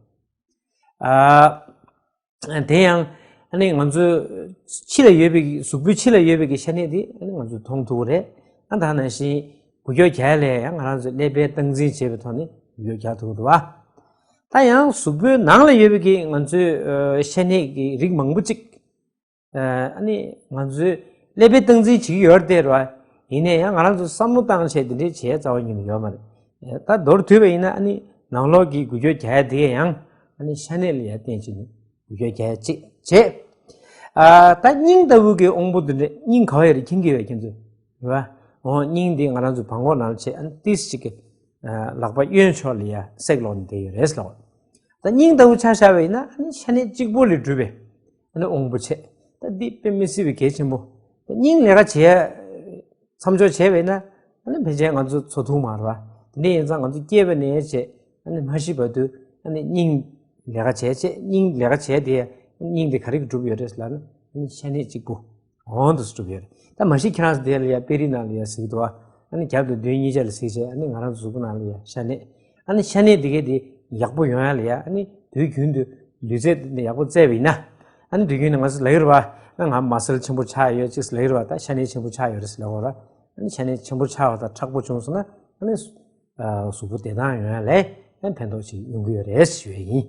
ཨ། དེ་ཡང་ཨ་ནི་ང་ཚོའི་ཕྱི་ལ་ཡོད་པའི་གཟུགས་པོའི་ཕྱི་ལ་ཡོད་པའི་གི་ཤ་གནད་དེ་ཨ་ནི་ང་ཚོས་མཐོང་ཐུབ་ཀྱི་རེད། ཨ་ད་ནང་བཞིན་འགུལ་སྐྱོད་རྒྱག་ཡ་ལ་ཡང་ང་རང་ཚོས་ཀླད་པའི་སྟངས་འཛིན་བྱེད་པའི་ཐོག་ནས་འགུལ་སྐྱོད་རྒྱག་ཐུབ་ཀྱི་འདུག་བ། ད་ཡང་གཟུགས་པོའི་ནང་ལ་ཡོད་པའི་གི་ང་ཚོའི་ཨ་ཤ་གནད་ཀྱི་རིགས་མང་པོ་ཅིག་ཨ་ནི་ང་ཚོས་ཀླད་པའི་སྟངས་འཛིན་བྱེད་ཀྱི་ཡོད་རེད་དེ་རེད་བ། ཡིན་ན་ཡང་ང་རང་ཚོ་བསམ་བློ་བཏང་བྱས་འདི་འདྲའི་བྱས་རྩ་བ་ཉིད་ནས་ཡོད་མ་རེད། ད་མདོར་བསྡུས་པ་ཡིན་ན་ཨ་ནི་ནང་ལོགས་ཀྱི་འགུལ་སྐྱོད་རྒྱག་ཡ་དེ་ཡང་ཨ་ནི་ཤ་གནད་ལ་ཡ་བརྟེན་བྱས་ནས་འགུལ་སྐྱོད་རྒྱག་ཡ་གཅིག་བྱས། ཨ་ད་སྙིང་ལྟ་བུ་གི་དབང་པོ་འདི་འདྲ་སྙིང་ག་བ་ཡོད་རེད་མཁྱེན་གྱི་ཡོད་ཁྱེད་ཚོས་རེད་བ། འོ་སྙིང་འདི་ང་རང་ཚོ་བྲང་ཁོག་ནང་ལ་བྱས་ཨ་ནི་ཏིས་ཅིག་གི་ལག་པ་གཡོན་ཕྱོགས་ལ་ཡ་སྲེག་ལོག་ནས་བསྡད་ཡོད་རེད་ལགས། ད་སྙིང་ལྟ་བུ་ཆ་བཞག་པ་ཡིན་ན་ཨ་ནི་ཤ་གནད་གཅིག་པོ་ལས་གྲུབ་པའི་ཨ་ནི་དབང་པོ་ཆེ། ད་འདི་དཔེ་མི་སྲིད་པའི་གལ་ཆེན་པོ། ད་སྙིང་ལས་ཀ་བྱེད་མཚམས་འཇོག་བྱས་པ་ཡིན་ན་ཨ་ནི་ཕལ་ཆེར་ང་ཚོ་འཚོ་ཐུབ་མ་རེད་བ། དེ་འདྲ་ཡིན་ཙང་ང་ཚོ་སྐྱེས་པ་ནས་བྱས་ཨ་ནི་མ་ཤི་བར་དུ་ཨ་ནི་སྙིང་ལས་ཀ་བྱས་བྱས་སྙིང་ལས་ཀ་བྱས་དེ་སྙིང་དེ་ག་རེ་གིས་གྲུབ་ཡོད་རེད་ལབ་ན་ཨ་ནི་ཤ་གནད་གཅིག་པོ། འོང་དུ་སྒྲུབ་ཡོད་རེད། ད་མ་གཞི་ཁྱེད་རང་ཚོ་དེ་ལ་ཡ་དཔེ་རིས་ནང་ལ་ཡ་གཟིགས་འདུག་ཨ། ཨ་ནི་རྒྱབ་དང་མདུན་གཉིས་ཆ་ལ་གཟིགས་བྱས་ཨ་ནི་ང་རང་ཚོ་གཟུགས་པོ་ནང་ལ་ཡ་ཤ་གནད། ཨ་ནི་ཤ་གནད་འདི་གས་དེ་ཡག་པོ་ཡོང་ཡ་ལ་ཡ་ཨ་ནི་དུས་རྒྱུན་དུ་ལུས་རྩལ་འདི་ཡག་པོ་རྩེས་པ་ཡིན་ན། ཨ་ནི་དུས་རྒྱུན་ནས་ང་ཚོ་ལབ་ཀྱི་རེད་བ། ཨ་ང་མ་སལ་ཆེན་པོ་ཆགས་ཡོད་ཅིག་ལབ་ཀྱི་རེད་བ། ད་ཤ་གནད་ཆེན་པོ་ཆགས་ཡོད་རེད་ཟེར་ལབ་ཀྱི་ཡོད་རེད་བ། ཨ་ནི་ཤ་གནད་ཆེན་པོ་ཆགས་པ་དང་མཁྲེགས་པོ་བྱུང་སོང་ན་ཨ་ནི་གཟུགས་པོ་བདེ་ཐང་ཡོང་ཡ་ལ་ཨ་ནི་ཕན་ཐོགས་ཅིག་ཡོང་གི་ཡོད་རེད་ཞུ་ཡ་ཡིན།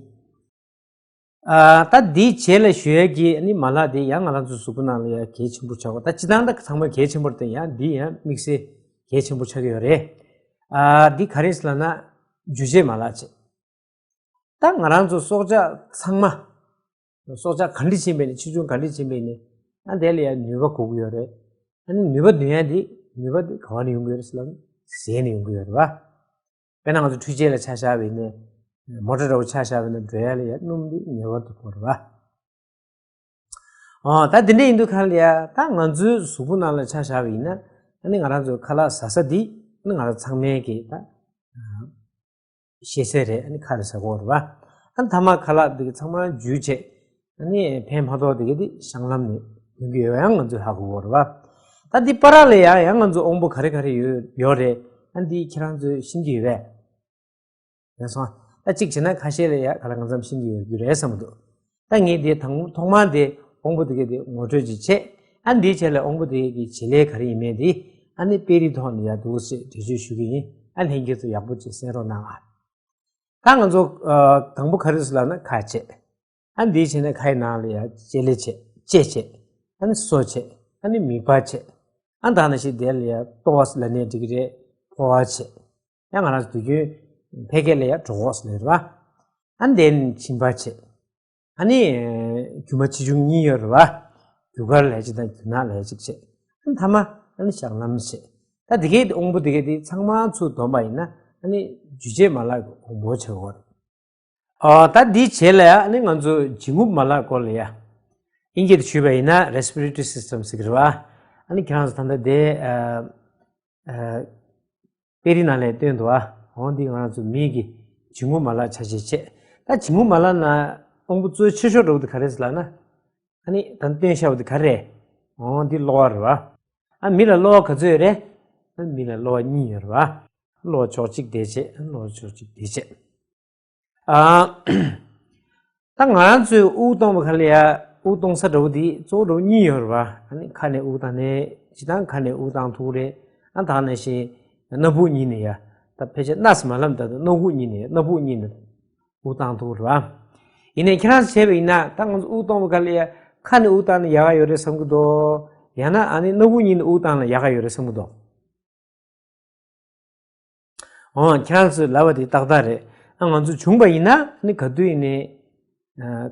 ཨ་ད་འདིའི་རྗེས་ལ་ཞུ་ཡས་ཀྱི་ཨ་ནི་མ་ལག་དེ་ཡང་ང་རང་ཚོའི་གཟུགས་པོ་ནང་ལ་ཡང་གལ་ཆེན་པོ་ཆགས་པ། ད་སྤྱིར་བཏང་ད་ཚང་མ་གལ་ཆེན་པོ་རེད་དེ་ཡང་འདི་ཡང་དམིགས་བསལ་གལ་ཆེན་པོ་ཆགས་ཀྱི་ཡོད་རེད། ཨ་འདི་ག་རེ་ཟེར་ལབ་ན་འཇུ་བྱེད་མ་ལག་བྱེད། ད་ང་རང་ཚོ་སྲོག་ཆགས་ཚང་མ་སྲོག་ཆགས་ག་འདྲ་ཕྱིན་པ་ཡིན་ནའི་ཆེ་ཆུང་ག་འདྲ་ཕྱིན་པ་ཡིན་ནའི་ཨ་དེ་ལ་ཡང་ནུས་པ་དགོས་ཀྱི་ཡོད་རེད། ཨ་ནི་ནུས་པ་འདོན་ཡ་འདི་ནུས་པ་འདི་ག་བ་ནས་ཡོང་གི་ཡོད་རེད་ཟེར་ལབ་ན་ཟས་ནས་ཡོང་གི་ཡོད་རེད་བ། དཔེར་ན་ང་ཚོ་འཕྲུལ་ཆས་ལ་ཆ་བཞག་པ་ཡིན་ན། མོ་ཊ་འདྲ་བོ་ཆ་བཞག་པ་ཡིན་ན་འགྲོ་ཡ་ལ་ཡ་སྣུམ་འདི་ངེས་པར་དུ་དགོས་རེད་བ། ཨོ་ད་འདི་འདྲ་ཡིན་དུས་ཁ་ལ་ཡ་ད་ང་ཚོའི་གཟུགས་པོ་ནང་ལ་ཆ་བཞག་པ་ཡིན་ན་ཨ་ནི་ང་རང་ཚོའི་ཁ་ལག་ཟ་ས་འདི་ཨ་ནི་ང་རང་ཚང་མའི་གི་ད་ཤེས་གསལ་རེད། ཨ་ནི་ཁ་ལ་ཟ་དགོས་རེད་བ། ཨ་ནི་མཐའ་མ་ཁ་ལག་འདི་གི་ཚང་མ་འཇུས་བྱས་ཨ་ནི་ཕན་མ་ཐོགས་འདི་གི་འདི་བཤང་ལམ་ནས་ཡོང་གི་ཡོད་པ་ཡང་ང་ཚོས་ཧ་གོ་དགོས་རེད་བ། ད་འདི་བར་ལ་ཡ་ཡང་ང་ཚོ་དབང་པོ་ག་རེ་ག་རེ་ཡོད་ཡོད་རེད། ཨ་འདི་ཁྱེད་རང་ཚོས་ཤེས་ཀྱི་ཡོད་པས། ཡང་སོང་། ད་གཅིག་བྱས་ན་ཁ་ཤས་ལ་ཡ་ག་ལ་གང་འཚམ་ཤེས་ཀྱི་ཡོད་རྒྱུ་རེད་བསམ་གྱི་འདུག་ད་ངས་འདི་དང་ཐོག་མར་འདི་དབང་པོ་དེ་གའི་འདི་ངོ་སྤྲོད་ཅིག་བྱས། ཨ་འདིའི་རྗེས་ལ་དབང་པོ་དེ་གའི་བྱེད་ལས་ག་རེ་ཡིན་མིན་འདི་ཨ་ནི་དཔེ་རིས་ཐོག་ནས་ཡ་འདུག་སེ་འགྲེལ་བརྗོད་ཞུ་གི་ཡིན། ཨ་ལྷན་རྒྱས་ཚོ་ཡག་པོ་ཅིག་གསན་རོགས་གནང་ཨ། ད་ང་ཚོ་ཨ་དང་པོ་ག་རེ་ཟེར་ལབ་ན་ཁ་བྱེད། ཨ་འདིའི་རྗེས་ནས་ཁའི་ནང་ལ་ཡ་ལྕེ་ལེ་བྱེད། ལྕེ་བྱེད། ཨ་ནི་སོ་བྱེད། ཨ་ནི་མིད་པ་བྱེད། ཨ་ད་ནང་བཞིན་དེ་ལ་ཡ་ལྟོ་བ་ཟེར་ལབ་ནའི་འགྲིག་གི་རེད། ཕོ་བ་བྱེད། ཡང་ང་རང་ཚོ་དུས་རྒྱུན་ཕལ་སྐད་ལ་ཡ་གྲོད་ཁོག་ཟེར་ལབ་རེད་བ། ཨ་ནི་དེ་ནས་མཆིན་པ་བྱེད། ཨ་ནི་རྒྱུ་མ་ཆེ་ཆུང་གཉིས་ཡོད་རེད་བ། རྒྱུ་སྐར་ལབ་ཡ་གཅིག་དང་རྒྱུ་ནག་ལབ་ཡ་གཅིག་བྱེད། ཨ་ནི་མཐའ་མ་ཨ་ནི་བཤང་ལམ་བྱེད། ད་དེ་གའི་དབང་པོ་དེ་གའི་དེ་ཚང་མ་ཚུར་བསྡོམས་པ་ཡིན་ན་ ཨ་ནི་འཇུ་བྱེད་མ་ལག་གི་དབང་པོ་ཆགས་ཀྱི་ཡོད་རེད། ཨ་ད་འདིའི་རྗེས་ལ་ཡ་ཨ་ནི་ང་ཚོ་འབྱིན་རྔུབ་མ་ལག་སྐོར་ལ་ཡ། དབྱིན་སྐད་དུ་ཞུས་པ་ཡིན་ན་respiratory system ཟེར་གྱི་རེད་བ། ཨ་ནི་ཁྱེད་རང་ཚོ་ད་ལྟ་དེ་ཨ་ཨ་དཔེ་རིས་ནང་ལ་སྟོན་འདུག་ཨ། འོ་འདི་ང་རང་ཚོ་མིའི་གི་འབྱིན་རྔུབ་མ་ལག་ཆ་ཤས་བྱས། ད་འབྱིན་རྔུབ་མ་ལག་ནང་དབང་པོ་གཙོ་ཆེ་ཤོས་འདྲ་བོ་དེ་ག་རེ་ཟེར་ལབ་ན། ཨ་ནི་ད་སྟོན་ཤར་བ་དེ་ག་རེ་རེད། འོ་འདི་གློ་བ་རེད་བ། ཨ་མི་ལ་གློ་བ་ག་ཚོད་ཡོད་རེད། ཨ་མི་ལ་གློ་བ་གཉིས་ཡོད་རེད་བ། གློ་བ་ཕྱོགས་གཅིག་བདེ་བྱེད། ཨ་གློ་བ་ཕྱོགས་གཅིག་བདེ་བྱེད། ཨ། ད་ང་རང་ཚོས་དབུགས་གཏོང་བ་ག་ལ་ཡ། དབུགས་གཏོང་ས་འདྲ་བོ་དེ་གཙོ་བོ་འདྲ་བོ་གཉིས་ཡོད་རེད་བ། ཨ་ནི་ཁ་ནས་དབུགས་བཏང་ནས་སྤྱིར་བཏང་ཁ་ནས་དབུགས་བཏང་ཐུབ་རེད། ཨ་ད་ག་ནང་བཞིན་སྣ་བུག་གཉིས་ནས་ཡ། ད་ཕལ་ཆེར་སྣ་ཟེར་མ་ལབ་ད་དུང་སྣ་བུག་གཉིས་ནས་སྣ་བུག་གཉིས་ནས་དབུགས་བཏང་ཐུབ་རེད་བ། ཡིན་ནའི་ཁྱེད་རང་ཚོས་བྱས་པ་ཡིན་ན་ད་ང་ཚོ་དབུགས་གཏོང་བ་ག་ལ་ཡ། ཁ་ནས་དབུགས་བཏང་ན་ཡག་ག་ཡོད་རེད་བསམ་གྱི་འདུག་ཡང་ན་ཨ་ནི་སྣ་བུག་གཉིས་ནས་དབུགས་བཏང་ན་ཡག་ག་ཡོད་རེད་བསམ་གྱི་འདུག་འོ་ཁྱེད་རང་ཚོས་ལབ་པ་དེ་ཏག་ཏག་རེད། ཨ་ང་ཚོ་བྱུང་བ་ཡིན་ན་ནི་ག་དུས་ཡིན་ནའི་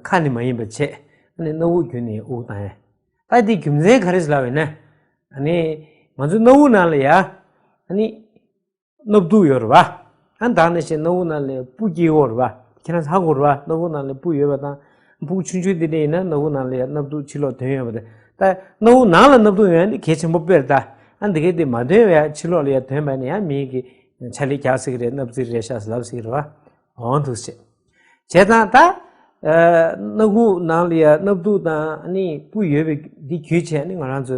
ཁ་ནས་མ་ཡིན་པ་བྱས། ཨ་ནི་སྣ་བུག་བརྒྱུད་ནས་དབུགས་བཏང་ཡ། ད་དེ་རྒྱུ་མཚན་ག་རེ་ཟེར་ལབ་ཡིན་ན། ཨ་ནི་ང་ཚོའི་སྣ་བུག་ནང་ལ་ཡ། ཨ་ནི་སྣབས་དུག་ཡོད་རེད་བ། ཨ་ད་ནང་བཞིན་སྣ་བུག་ནང་ལ་སྤུ་སྐྱེ་གི་ཡོད་རེད་བ། ཁྱེད་རང་ཚོ་ཧ་གོ་རེད་བ། སྣ་བུག་ནང་ལ་སྤུ་ཡོད་པ་དང་། སྤུ་གུ་ཆུང་ཆུང་དེ་འདྲ་ཡིན་ན་སྣ་བུག་ནང་ལ་ཡ་སྣབས་དུག་ཕྱི་ལོགས་ཐོན་ཡོད་པ་དེ། ད་སྣ་བུག་ནང་ལ་སྣབས་དུག་ཡོད་ན་དེ་གལ་ཆེན་པོ་དཔེ་རེད་ད། ཨ་འདི་གས་དེ་མ་ཐོན་ཡ་ཕྱི་ལོགས་ལ་ཡ་ཐོན་པ་ཡིན་ན་ཡང་མིའི་གི་ཕྱག་ལས་རྒྱག་སྲིད་ཀྱི་རེད། སྣབས་རྩིས་རེད་ཤག་ཟེར་ལབ་སྲིད་ཀྱི་རེད་བ། འོ་འདུག་སེ། བྱས་ཙང་ད། ཨ་སྣ་ཁུག་ནང་ལ་ཡ་སྣབས་དུག་དང་ཨ་ནི་སྤུ་ཡོད་པའི་འདི་བརྒྱུད་བྱས་ནི་ང་རང་ཚོ་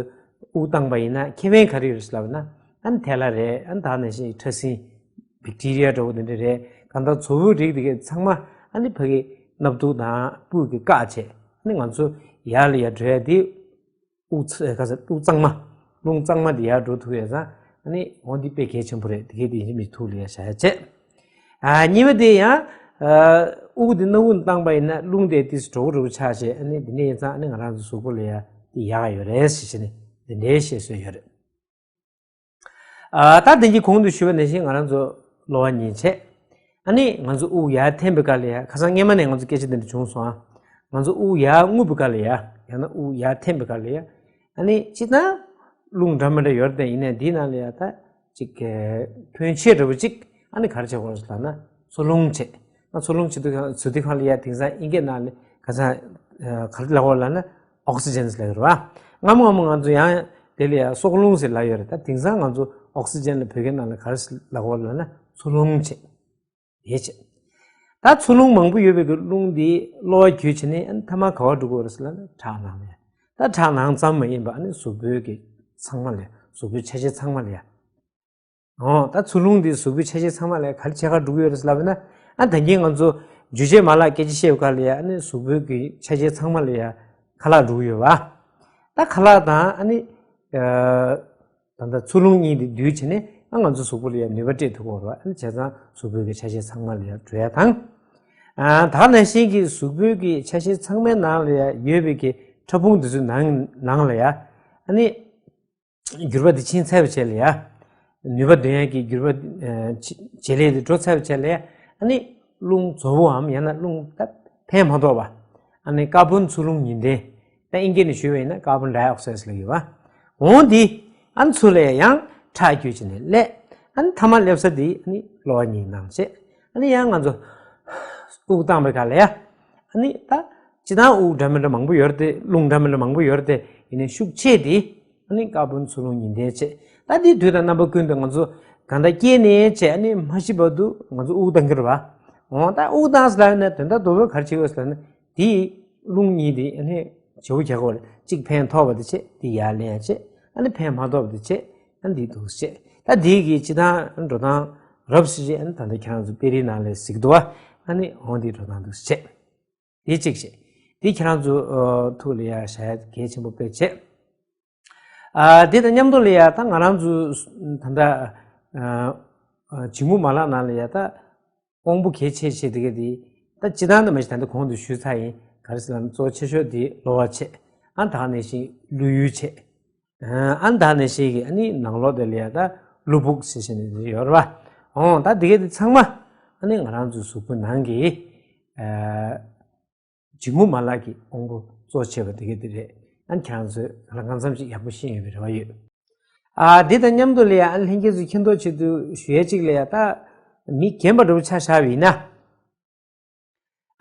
དབུགས་བཏང་པ་ཡིན་ན་ཁེ་ཕན་ག་རེ་ཡོད་ཟེར་ལབ་ན། ཨ་ནི་དེ་ལ་རེད། ཨ་ནི་ད་ནང་བཞིན་ཕྲ་སྲིན་བེག་ཊི་རི་ཡ་འདྲ་བོ་དེ་འདྲ་རེད། གང་ལྟར་ཚོ་བོའི་རིགས་དེ་གས་ཚང་མ་ཨ་ནི་ཕ་གི་སྣབས་དུག་དང་སྤུ་གིས་བཀག་བྱས། ཨ་ནི་ང་ཚོ་ཡར་ལ་ཡར་འགྲོ་ཡ་དེ། དབུགས་ཚ- ག་ས་དབུགས་གཙང་མ། རླུང་གཙང་མ་འདི་ཡར་འགྲོ་ཐུབ་ཡ་ཙང་། ཨ་ནི་འོ་འདི་དཔེ་གལ་ཆེན་པོ་རེད། དེ་གས་དེ་ཡིན་མི་ཐུག་ལ་ཡ་བྱ་ཡ་བྱས། ཨ་གཉིས་པ་དེ་ཡང་། ཨ་དབུགས་འདི་སྣ་བུག་ནས་བཏང་པ་ཡིན་ན་རླུང་དེ་ཏིས་གྲོག་རུ་ཆགས་བྱས། ཨ་ནི་འདི་ནས་ཡིན་ཙང་ཨ་ནི་ང་རང་ཚོ་གཟུགས་པོ་ལ་ཡ་དེ་ཡག་ག་ཡོད་རེད་ཟེར་བྱས་ནས་འདི་འདྲའི་བཤད་སྲོལ་ཡོད་རེད། ཨ་ད་དེང་གི་གོང་དུ་ཞུས་པ་ནང་བཞིན་ང་རང་ཚོ་གློ་བ་གཉིས་བྱས། ཨ་ནི་ང་ཚོ་དབུགས་ཡར་འཐེན་པའི་སྐབས་ལ་ཡ། ཁ་སང་སྔས་མ་ནས་ང་ཚོ་སྐད་ཆ་འདི་འདྲ་བྱུང་སོང་ཨ། ང་ཚོ་དབུགས་ཡར་རྔུབ་པའི་སྐབས་ལ་ཡ། ཡང་ན་དབུགས་ཡར་འཐེན་པའི་སྐབས་ལ་ཡ། ཨ་ནི་སྤྱིར་བཏང་རླུང་འདྲ་མི་འདྲ་ཡོད་རེད་དེ། ཡིན་ནའི་འདིའི་ནང་ལ་ཡ་ད་ཅིག་ཕོན་ཆེ་འདྲ་བོ་ཅིག་ཨ་ནི་ག་རེ་བྱེད་དགོས་ལབ་ན་འཚོ་རླུང་བྱེད། ཨ་འཚོ་རླུང་བྱེད་དུས་གང་བྱེད་དུས་གང་ལ་ཡ་དེང་སང་དབྱིན་སྐད་ནང་ལ་ཁ་སང་ག་རེ་ལབ་དགོས་ལབ་ན་ཨོག་སི་ཇན་ལབ་ཀྱི་རེད་བ། སྔ་མོ་སྔ་མོ་ང་ཚོ་ཡང་དེ་ལ་ཡ་སྲོག་རླུང་ཟེར་ལབ་ཡོད་རེད། ད་དེང་སང་ང་ཚོ་ཨོག་སི་ཇན་ལ་བོད་སྐད་ནང་ལ་ག་རེ་ལབ་དགོས་ལབ་ན་འཚོ་རླུང་བྱེད། དེ་བྱེད། ད་འཚོ་རླུང་མང་པོ་ཡོད་པའི་གི་རླུང་འདི་གློ་བ་བརྒྱུད་བྱས་ནས་ཨ་ནི་མཐའ་མ་ག་པར་འགྲོ་གི་ཡོད་རེད་ཟེར་ལབ་ན་ཁྲག་ནང་ལ་ཡ། ད་ཁྲག་ནང་ཙམ་མ་ཡིན་པ་ཨ་ནི་གཟུགས་པོའི་གི་ཚང་མ་ལ་ཡ། གཟུགས་པོའི་ཆ་ཤས་ཚང་མ་ལ་ཡ། འོ་ད་འཚོ་རླུང་འདི་གཟུགས་པོའི་ཆ་ཤས་ཚང་མ་ལ་ག་རེ་བྱེད་གར་འགྲོ་གི་ཡོད་རེད་ཟེར་ལབ་ན། ཨ་ད་གིན་ང་ཚོ་འཇུ་བྱེད་མ་ལག་སྐད་ཆ་བཤད་པའི་སྐབས་ལ་ཡ་ཨ་ནི་གཟུགས་པོའི་གི་ཆ་ཤས་ཚང་མ་ལ་ཡ་ཁ་ལག་འགྲོ་གི་ཡོད་བ། ད་ཁ་ལག་དང་ཨ་ནི་ཨ་ད་ལྟ་འཚོ་རླུང་གཉིས་འདི་འདུས་བྱས་ནས་ཨ་ང་ཚོ་གཟུགས་པོ་ལ་ཡ་ནུས་པ་སྤྲད་ཐུབ་ཀྱི་ཡོད་རེད་བ། ཨ་ནི་བྱས་ཙང་གཟུགས་པོའི་གི་ཆ་ཤས་ཚང་མ་ལ་ཡ་འགྲོ་ཡ་དང་། ཨ་ད་ནང་བཞིན་གི་གཟུགས་པོའི་གི་ཆ་ཤས་ཚང་མའི་ནང་ལ་ཡ་ཡོད་པའི་གི་ཕྲ་ཕུང་འདི་ཚོའི་ནང་ནང་ལ་ཡ་ཨ་ནི། འགྱུར་བ་འདི་ཕྱིན་ཚར་བའི་རྗེས་ལ་ཡ། ནུས་པ་འདོན་ཡག་གི་འགྱུར་བ། ཨ་བྱེད་ལས་དེ་འགྲོ་ཚར་བའི་རྗེས་ལ་ཡ། ཨ་ནི་རླུང་བཙོག་པོའམ་ཡང་ན་རླུང་ད་ཕན་མ་ཐོགས་པ། ཨ་ནི་ཀར་བོན་འཚོ་རླུང་ཉི་ལྡན། ད་དབྱིན་སྐད་ནས་ཞུས་པ་ཡིན་ན་ཀར་བོན་ཌའི་ཨོག་སའིཌ་ལབ་ཀྱི་ཡོད་པ། འོ་འདི་ཨ་ནི་ཚུར་ལ་ཡ་ཡང་ཁྲག་བརྒྱུད་བྱས་ནས་སླེབས། ཨ་ནི་མཐའ་མ་སླེབས་ས་འདི་ཨ་ནི་གློ་བ་གཉིས་ནང་བྱས། ཨ་ནི་ཡང་ང་ཚོ་དབུགས་བཏང་པའི་སྐབས་ལ་ཡ། ཨ་ནི་ད་སྤྱིར་བཏང་དབུགས་འདྲ་མི་འདྲ་མང་པོ་ཡོད་རེད་དེ། རླུང་འདྲ་མི་འདྲ་མང་པོ་ཡོད་རེད་དེ། ཡིན་ནའི་ཤུགས་ཆེ་དེ་ཨ་ནི་ཀར་བོན་འཚོ་རླུང་ཉི་ལྡན་བྱས། ད་འདི་དུས་དང་རྣམ་པ་ཀུན་ཏུ་ང་ཚོ་གང་ལྟར་སྐྱེས་ནས་བྱས་ཨ་ནི་མ་ཤི་བར་དུ་ང་ཚོ་དབུགས་བཏང་གི་རེད་བ། འོ་ད་དབུགས་བཏང་ཟེར་ལབ་ན་དོན་དག་རྡོ་བོས་ག་རེ་བྱེད་དགོས་ཟེར་ན། དེ་རླུང་གཉིས་དེ་ཨ་ནི་བྱེད་པོ་རྒྱག་དགོས་རེད། གཅིག་ཕན་ཐོགས་པ་དེ་བྱས། དེ་ཡར་ལེན་ཡ་བྱས། ཨ་ནི་ཕན་མ་ཐོགས་པ་དེ་བྱས། ཨ་ནི་འདི་འདུག་བྱས། ད་འདི་གི་སྤྱིར་བཏང་འགྲོ་སྟངས་རབ་ཞི་བྱས། ཨ་ནི་ད་ལྟ་ཁྱེད་རང་ཚོ་དཔེ་རིས་ནང་ལ་གཟིགས་འདུག་བ། ཨ་ནི་འོ་འདི་འགྲོ་སྟངས་འདུག་བྱས། དེ་གཅིག་བྱས། དེ་ཁྱེད་རང་ཚོ་ཨ་ཐུགས་ལ་ཡ་བཞག་ཡ་གལ་ཆེན་པོ་དཔེ་བྱས། ཨ་དེ་དང་མཉམ་དུ་ལ་ཡ་ད་ང་རང་ཚོ་ད་ལྟ་ཨ་ཨ་འབྱིན་རྔུབ་མ་ལག་ནང་ལ་ཡ་ད་དབང་པོ་གལ་ཆེ་ཆེ་དེ་ག་དེ། ད་སྤྱིར་བཏང་དུ་མ་གཞི་ད་ལྟ་གོང་དུ་ཞུས་ཚར་ཡིན། ག་རེ་ཟེར་ལབ་ན་གཙོ་ཆེ་ཤོས་དེ་གློ་བ་བྱས། ཨ་ད་ག་ནང་བཞིན་ཀླུ་ཡུལ་བྱས། ཨ་ད་ག་ནང་བཞིན་གྱི་ཨ་ནི་ནང་ལོགས་དེ་ལ་ཡ་ད་ཀླུ་སྦུག་ཟེར་བཞིན་དེ་ཡོད་རེད་བ། འོ་ད་དེ་ག་དེ་ཚང་མ་ཨ་ནི་ང་རང་ཚོའི་གཟུགས་པོ་ནང་གི་ཨ་འབྱིན་རྔུབ་མ་ལག་གི་དབང་པོ་གཙོ་ཆེ་བ་དེ་ག་དེ་རེད། ཨ་ནི་ཁྱེད་རང་ཚོས་ང་ལ་གང་འཚམ་ཞིག་ཡག་པོ་ཤེས་ཡོད་པའི་རེ་བ་ཡོད། ཨ་དེ་དང་མཉམ་དུ་ལ་ཡ་ཨ་ལྷན་རྒྱས་ཚོ་མཁྱེན་རྟོགས་ཆེད་དུ་ཞུ་ཡ་གཅིག་ལ་ཡ་ད། མི་རྒན་པ་འདྲ་པོ་ཆ་བཞག་པ་ཡིན་ན།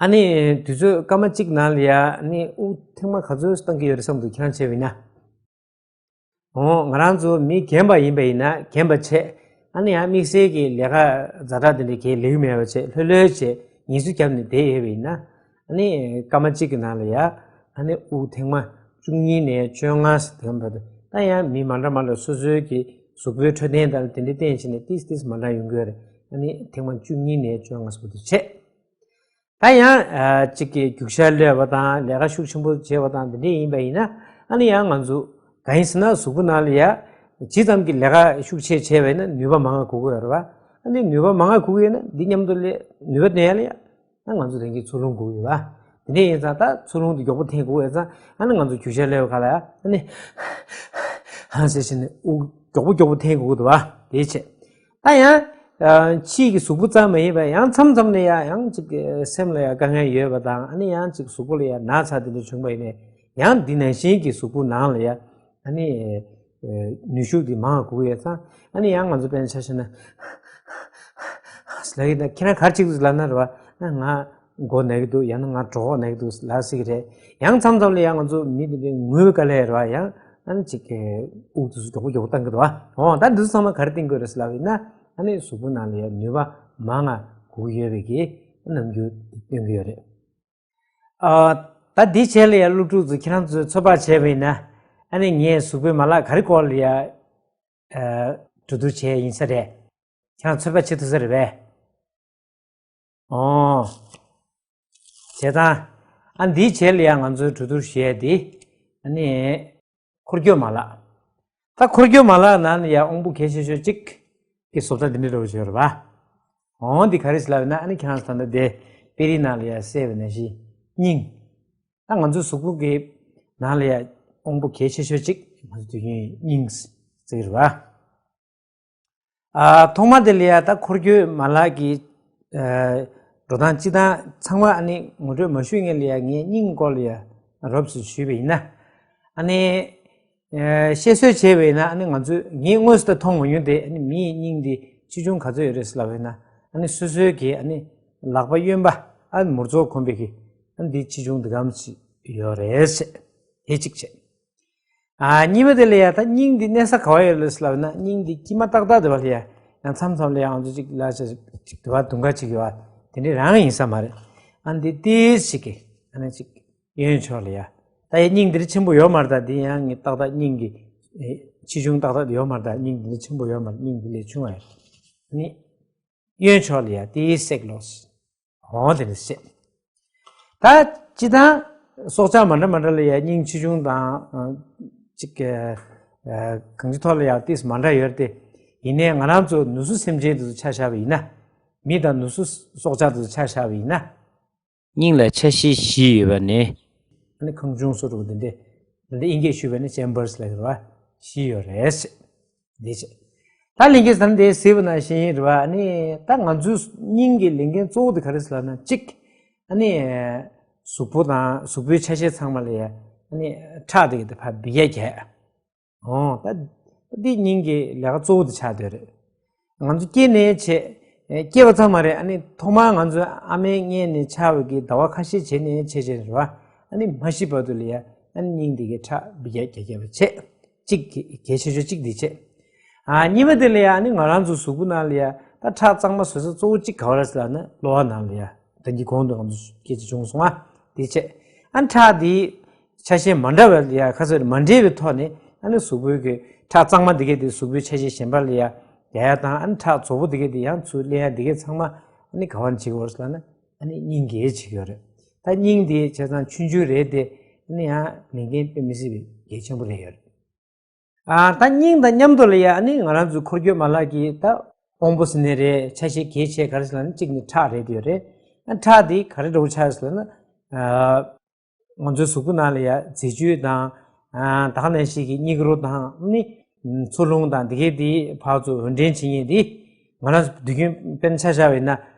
ཨ་ནི་དུས་ཚོད་སྐར་མ་གཅིག་ནང་ལ་ཡ་ཨ་ནི་དབུགས་ཐེངས་མ་ག་ཚོད་བཏང་གི་ཡོད་རེད་བསམ་འདུག་ཁྱེད་རང་བྱས་པ་ཡིན་ན། འོ་ང་རང་ཚོ་མི་རྒན་པ་ཡིན་པ་ཡིན་ན་རྒན་པ་བྱས། ཨ་ནི་ཡང་དམིགས་བསལ་གྱི་ལས་ཀ་ཛ་དྲག་དེ་འདྲ་གས་ལེགས་མེད་པ་བྱས་ལྷོད་ལྷོད་བྱས་ཉིན་སུ་བརྒྱབ་ནས་བསྡད་ཡོད་པ་ཡིན་ན། ཨ་ནི་སྐར་མ་གཅིག་གི་ནང་ལ་ཡ་ཨ་ནི་དབུགས་ཐེངས་མ་བཅུ་གཉིས་ནས་བཅོ་ལྔ་ཟེར་དེ་འདྲ་ད་ཡང་མི་མ་འདྲ་མ་འདྲ་སོ་སོའི་གི་གཟུགས་པོའི་འཕྲོད་བསྟེན་དང་དེ་འདྲ་བསྟེན་བྱས་ནས་ཏིས་ཏིས་མ་འདྲ་ཡོང་གི་ཡོད་རེད། ཨ་ནི་ཐེངས་མ་བཅུ་གཉིས་ནས་བཅོ་ལྔ་ཟེར་བ་དེ་བྱས། ད་ཡང་ཨ་གཅིག་གི་རྒྱུག་ཤར་སླེབས་པ་དང་ལས་ཀ་ཤུགས་ཆེན་པོ་བྱས་པ་དང་འདི་འདྲས་ཡིན་པ་ཡིན་ན། ཨ་ནི་ཡང་ང་ཚོ་གང་ཡིན་ཟེར་ན་གཟུགས་པོ་ནང་ལ་ཡ་ཇི་ཙམ་གྱི་ལས་ཀ་ཤུགས་ཆེ་བྱས་པ་ཡིན་ན་ནུས་པ་མང་ང་དགོས་ཀྱི་ཡོད་རེད་བ། ཨ་ནི་ནུས་པ་མང་ང་དགོས་ཀྱི་ཡོད་ན་འདི་མཉམ་དུ་ལས་ནུས་པ་ལྡན་ཡ་ལ་ཡ་ཨ་ང་ཚོ་རང་གི་འཚོ་རླུང་དགོས་ཀྱི་ཡོད་བ། དེ་འདྲས་ཡིན་ཙང་ད་འཚོ་རླུང་དེ་མགྱོགས་པོ་འཐེན་དགོས་ཀྱི་ཡོད་ཙང་ཨ་ནི་ང་ཚོ་རྒྱུག་ཤར་སླེབས་པ་ག་ལ་ཡ་ཨ་ནི་ཧང་ཟེར་བྱས་ནས་དབུགས་མགྱོགས་པོ་མགྱོགས་པོ་འཐེན་དགོས་ཀྱི་འདུག་བ། དེའི་ཆེད། ད་ཡང་། ཕྱིའི་གི་གཟུགས་པོ་ཙམ་མ་ཡིན་པར་ཡང་མཚམས་མཚམས་ལ་ཡང་ཡང་ཅིག་སེམས་ལ་ཡང་དཀའ་ངལ་ཡོད་པ་དང་ཨ་ནི་ཡང་ཅིག་གཟུགས་པོ་ལ་ཡང་ན་ཚ་དེ་འདྲ་བྱུང་བ་ཡིན་ནའི་ཡང་འདི་ནང་བཞིན་གྱི་གཟུགས་པོ་ནང་ལ་ཡང་ཨ་ནི་ནུས་ཤུགས་འདི་མང་དགོས་ཡོད་ཙང་ཨ་ནི་ཡང་ང་ཚོ་དཔེར་ན་ཆ་བཞག་ན་ལབ་ཡིན་ན་ཁྱེད་རང་ག་རེ་བྱེད་ཀྱི་འདུག་ལབ་ན་རེད་བ། ང་མགོ་ན་གི་འདུག་ཡང་ན་ང་གྲོད་ཁོག་ན་གི་འདུག་ལབ་སྲིད་ཀྱི་རེད། ཡང་མཚམས་མཚམས་ལ་ཡང་ང་ཚོ་མི་འདི་འདྲའི་ངུས་པའི་དཀའ་ལས་རེད་བ། ཡང་ཨ་ནི་ཅིག་གི་དབུགས་དེ་ཚོ་མགྱོགས་པོ་མགྱོགས་པོ་བཏང་གི་འདུག་བ། འོ་ད་འདི་ཚོ་ཚང་མ་ག་རེ་བསྟན་དགོས་རེད་ཟེར་ལབ་ཡིན་ན་ཨ་ནི་གཟུགས་པོ་ནང་ལ་ཡང་ནུས་པ་མང་ང་དགོས་ཀྱི་ཡོད་པའི་གི་རྣམ་འགྱུར་འདི་སྟོན་གྱི་ཡོད་རེད། ཨ། ད་འདི་བྱས་ལ་ཡང་སློབ་ཕྲུག་ཚོ་ཁྱེད་རང་ཚོས་ཚོད་དཔག་བྱས་པ་ཡིན་ན་ཨ་ནི་ངས་གཟུགས་པོའི་མ་ལག་ག་རེ་སྐོར་ལ་ཡང་གྲོས་བསྡུར་བྱས་ཡིན་ས་རེད། ཁྱེད་རང་ཚོད་དཔག་བྱེད་ཐུབ་ས་རེད་པས། ཨོ། བྱས་ཙང་། ཨ་འདིའི་རྗེས་ལ་ཡང་ང་ཚོའི་གྲོས་བསྡུར་བྱས་ཏེ། ཨ་ནི། འཁོར་སྐྱོད་མ་ལག་ད་འཁོར་སྐྱོད་མ་ལག་ནང་ལ་ཡང་དབང་པོ་གལ་ཆེ་ཤོས་གཅིག་གི་བཟོ་ལྟ་འདི་འདྲ་འདྲ་པོ་ཞིག་ཡོད་རེད་པ། འོ་འདི་ག་རེ་ཟེར་ལབ་ན་ཨ་ནི་ཁྱེད་རང་ཚོ་ད་ལྟ་དེ་དཔེ་རིས་ནང་ལ་ཡང་གསལ་བའི་ནང་བཞིན་སྙིང་། ད་ང་ཚོའི་གཟུགས་པོ་གི་ནང་ལ་ཡང་དབང་པོ་གལ་ཆེ་ཤོས་གཅིག་ང་ཚོ་དུས་རྒྱུན་སྙིང་ཟེར་གྱི་རེད་པ། ཨ། ཐོག་མ་དེ་ལ་ཡ་ད་འཁོར་སྐྱོད་མ་ལག་གི་ཨ། འགྲོ་སྟངས་སྤྱི་དང་ཚང་མ་ཨ་ནི་ངོ་སྤྲོད་མ་ཞུས་སྔོན་ལ་ཡ་ངས་སྙིང་སྐོར་ལ་ཡ་རོབ་ཙམ་ཞུས་པ་ཡིན་ན། ཨ་ནི་ཨ། བཤད་སྲོལ་བྱས་པ་ཡིན་ན་ཨ་ནི་ང་ཚོས་ངས་དངོས་སུ་ད་མཐོང་མ་མྱོང་སྟེ་ཨ་ནི་མིའི་སྙིང་འདི་ཆེ་ཆུང་ག་ཚོད་ཡོད་རེད་ཟེར་ལབ་པ་ཡིན་ན་ཨ་ནི་སོ་སོའི་གི་ཨ་ནི་ལག་པ་གཡོན་པ་ཨ་ནི་མུར་ཙོག་གོན་པའི་གི་ཨ་ནི་འདི་ཆེ་ཆུང་འདི་གམ་ཞིག་ཡོད་རེད་ཟེར། དེ་གཅིག་བྱས། ཨ། གཉིས་པ་དེ་ལ་ཡ་ད་སྙིང་འདི་གནས་ས་ག་བ་ཡོད་ལབ་ལབ་ན་སྙིང་འདི་དཀྱིལ་མ་ཏག་ཏག་དེ་བ་ལ་ཡ་ཡང་མཚམས་མཚམས་ལ་ཡ་ང་ཚོ་ཅིག་ལ་ཆ་ཅིག་དེ་བ་དུང་ཁ་ཅིག་ཡོད་བ་དེ་འདྲའི་རང་ཡིན་ས་མ་རེད། ཨ་འདི་ཏིས་ཞིག་གི་ཨ་ནི་ཅིག་གཡོན་ཕྱོགས་ལ་ཡ་ད་ཡ་སྙིང་འདི་རི་ཆེན་པོ་ཡོད་མ་རེད། ད་འདི་ཡང་ངས་ཏག་ཏག་སྙིང་གི་ཆེ་ཆུང་ཏག་ཏག་ཡོད་མ་རེད། ད་སྙིང་འདི་རི་ཆེན་པོ་ཡོད་མ་རེད། སྙིང་འདི་ལས་ཆུང་བ་ཡ་ནི། གཡོན་ཕྱོགས་ལ་ཡ་ཏིས་སྲེག་ལོ། འོ་དེ་ནི་སྲེག་ད་སྤྱི་བཏང་སྲོག་ཆགས་མ་འདྲ་མ་འདྲ་ལ་ཡ་སྙིང་ཆེ་ཆུང་དང་ཅིག་གང་ཅི་ཐོག་ལ་ཡ་ཏིས་མ་འདྲ་ཡོད་དེ། ཡིན་ནའི་ང་རང་ཚོ་ནུ་གསོ་སེམས་ཅན་དེ་ཚོ་ཆ་བཞག་པ་ཡིན་ན། མི་དང་ནུ་གསོ་སྲོག་ཆགས་དེ་ཚོ་ཆ་བཞག་པ་ཡིན་ན། སྙིང་ལ་ཆ་ཤས་བཞི་ཡོད་པ་ནི། ཨ་ནི་ཁང་ཆུང་སོ་དྲུག་འདི་འདྲ། འདི་འདྲ་དབྱིན་སྐད་ཞུས་པ་ནི་ཅེམ་བར་སི་ལབ་ཀྱི་རེད་བ། བཞི་ཡོད་རེད། འདི་བྱས། ད་ལྷན་རྒྱས་ཚང་འདི་གཟིགས་པ་ནང་བཞིན་རེད་བ། ཨ་ནི་ད་ང་ཚོའི་སྙིང་གི་ལས་འགན་གཙོ་བོ་དེ་ག་རེ་ཟེར་ལབ་ན་གཅིག་ཨ་ནི་གཟུགས་པོ་དང་གཟུགས་པོའི་ཆ་ཤས་ཚང་མ་ལ་ཡ་ཨ་ནི་ཁྲག་དེ་གི་དེ་ཕར་འབིགས་རྒྱག་རྒྱག་འོ་ད་འདི་སྙིང་གི་ལས་ཀ་གཙོ་བོ་དེ་ཆགས་བསྡད་རེད། ང་ཚོ་སྐྱེས་ནས་བྱས། སྐྱེས་པ་ཙམ་མ་རེད། ཨ་ནི་ཐོག་མར་ང་ཚོ་ཨ་མའི་མངལ་ནས་ཆགས་པའི་གི་ཟླ་བ་ཁ་ཤས་བྱས་ནས་བྱས་བྱས་རེད་བ། ཨ་ནི་མ་ཤི་བར་དུ་ལ་ཡ་ཨ་ནི་སྙིང་འདི་གི་ཁྲག་འབིགས་རྒྱག་རྒྱག་རྒྱག་པ་བྱས། གཅིག་གི་གལ་ཆེ་ཤོས་གཅིག་འདི་བྱས། ཨ་གཉིས་པ་དེ་ལ་ཡ་ཨ་ནི་ང་རང་ཚོ་གཟུགས་པོ་ནང་ལ་ཡ་ད་ཁྲག་གཙང་མ་བཟོ་ས་གཙོ་བོ་གཅིག་ག་བ་རེད་ཟེར་ལབ་ན་གློ་བ་ནང་ལ་ཡ་ད་འདི་གོང་དུ་ང་ཚོ་སྐད་ཆ་བྱུང་སོང་ཨ། འདི་བྱས། ཨ་ཁྲག་འདི། ཆ་ཤས་མ་འདྲ་བའི་ཡ་ཁ་ཚོད་མ་འདྲེས་པའི་ཐོག་ནས་ཨ་ནི་གཟུགས་པོའི་གི་ཁྲག་གཙང་མ་འདི་གས་དེ་གཟུགས་པོའི་ཆ་ཤས་གཞན་པ་ལ་ཡ་ཡ་ཡ་དང་ཨ་ནི་ཁྲག་ཚོགས་པོ་འདི་གས་དེ་ཡང་ཚུར་ལེན་ཡ་འདི་གས་ཚང་མ་ཨ་ནི་ག་བ་ནས་བྱེད་ཀྱི་ཡོད་རེད་ཟེར་ན་ཨ་ནི་སྙིང་གིས་བྱེད་ཀྱི་ཡོད་རེད། ད་སྙིང་འདི་བྱས་ཙང་ཆུང་ཆུང་རེད་དེ་ཨ་ནི་ཡང་ལས་འགན་དཔེ་མི་སྲིད་པའི་གལ་ཆེན་པོ་རེད་ཡོད་རེད། ཨ་ད་སྙིང་དང་མཉམ་དུ་ལ་ཡ་ཨ་ནི་ང་རང་ཚོའི་འཁོར་སྐྱོད་མ་ལག་གི་ད་དབང་པོ་ཟེར་ནའི་རེད། ཆ་ཤས་གལ་ཆེ་ག་རེ་ཟེར་ན་གཅིག་ནི་ཁྲག་རེད་དེ་ཡོད་རེད། ཨ་ཁྲག་འདི་ག་རེ་འདྲ་བོ་ཆགས་ཟེར་ན། ཨ། ང་ཚོའི་གཟུགས་པོ་ནང་ལ་ཡ་མཛེས་བཅོས་དང་། ཨ་ད་ག་ནང་བཞིན་གྱི་སྙིགས་རོ་དང་ནི། འཚོ་རླུང་དང་འདི་གའི་འདི་ཕར་ཚུར་འོར་འདྲེན་བྱེད་མཁན་འདི། ང་རང་ཚོ་དུས་རྒྱུན་དཔེར་ན་ཆ་བཞག་པ་ཡིན་ན།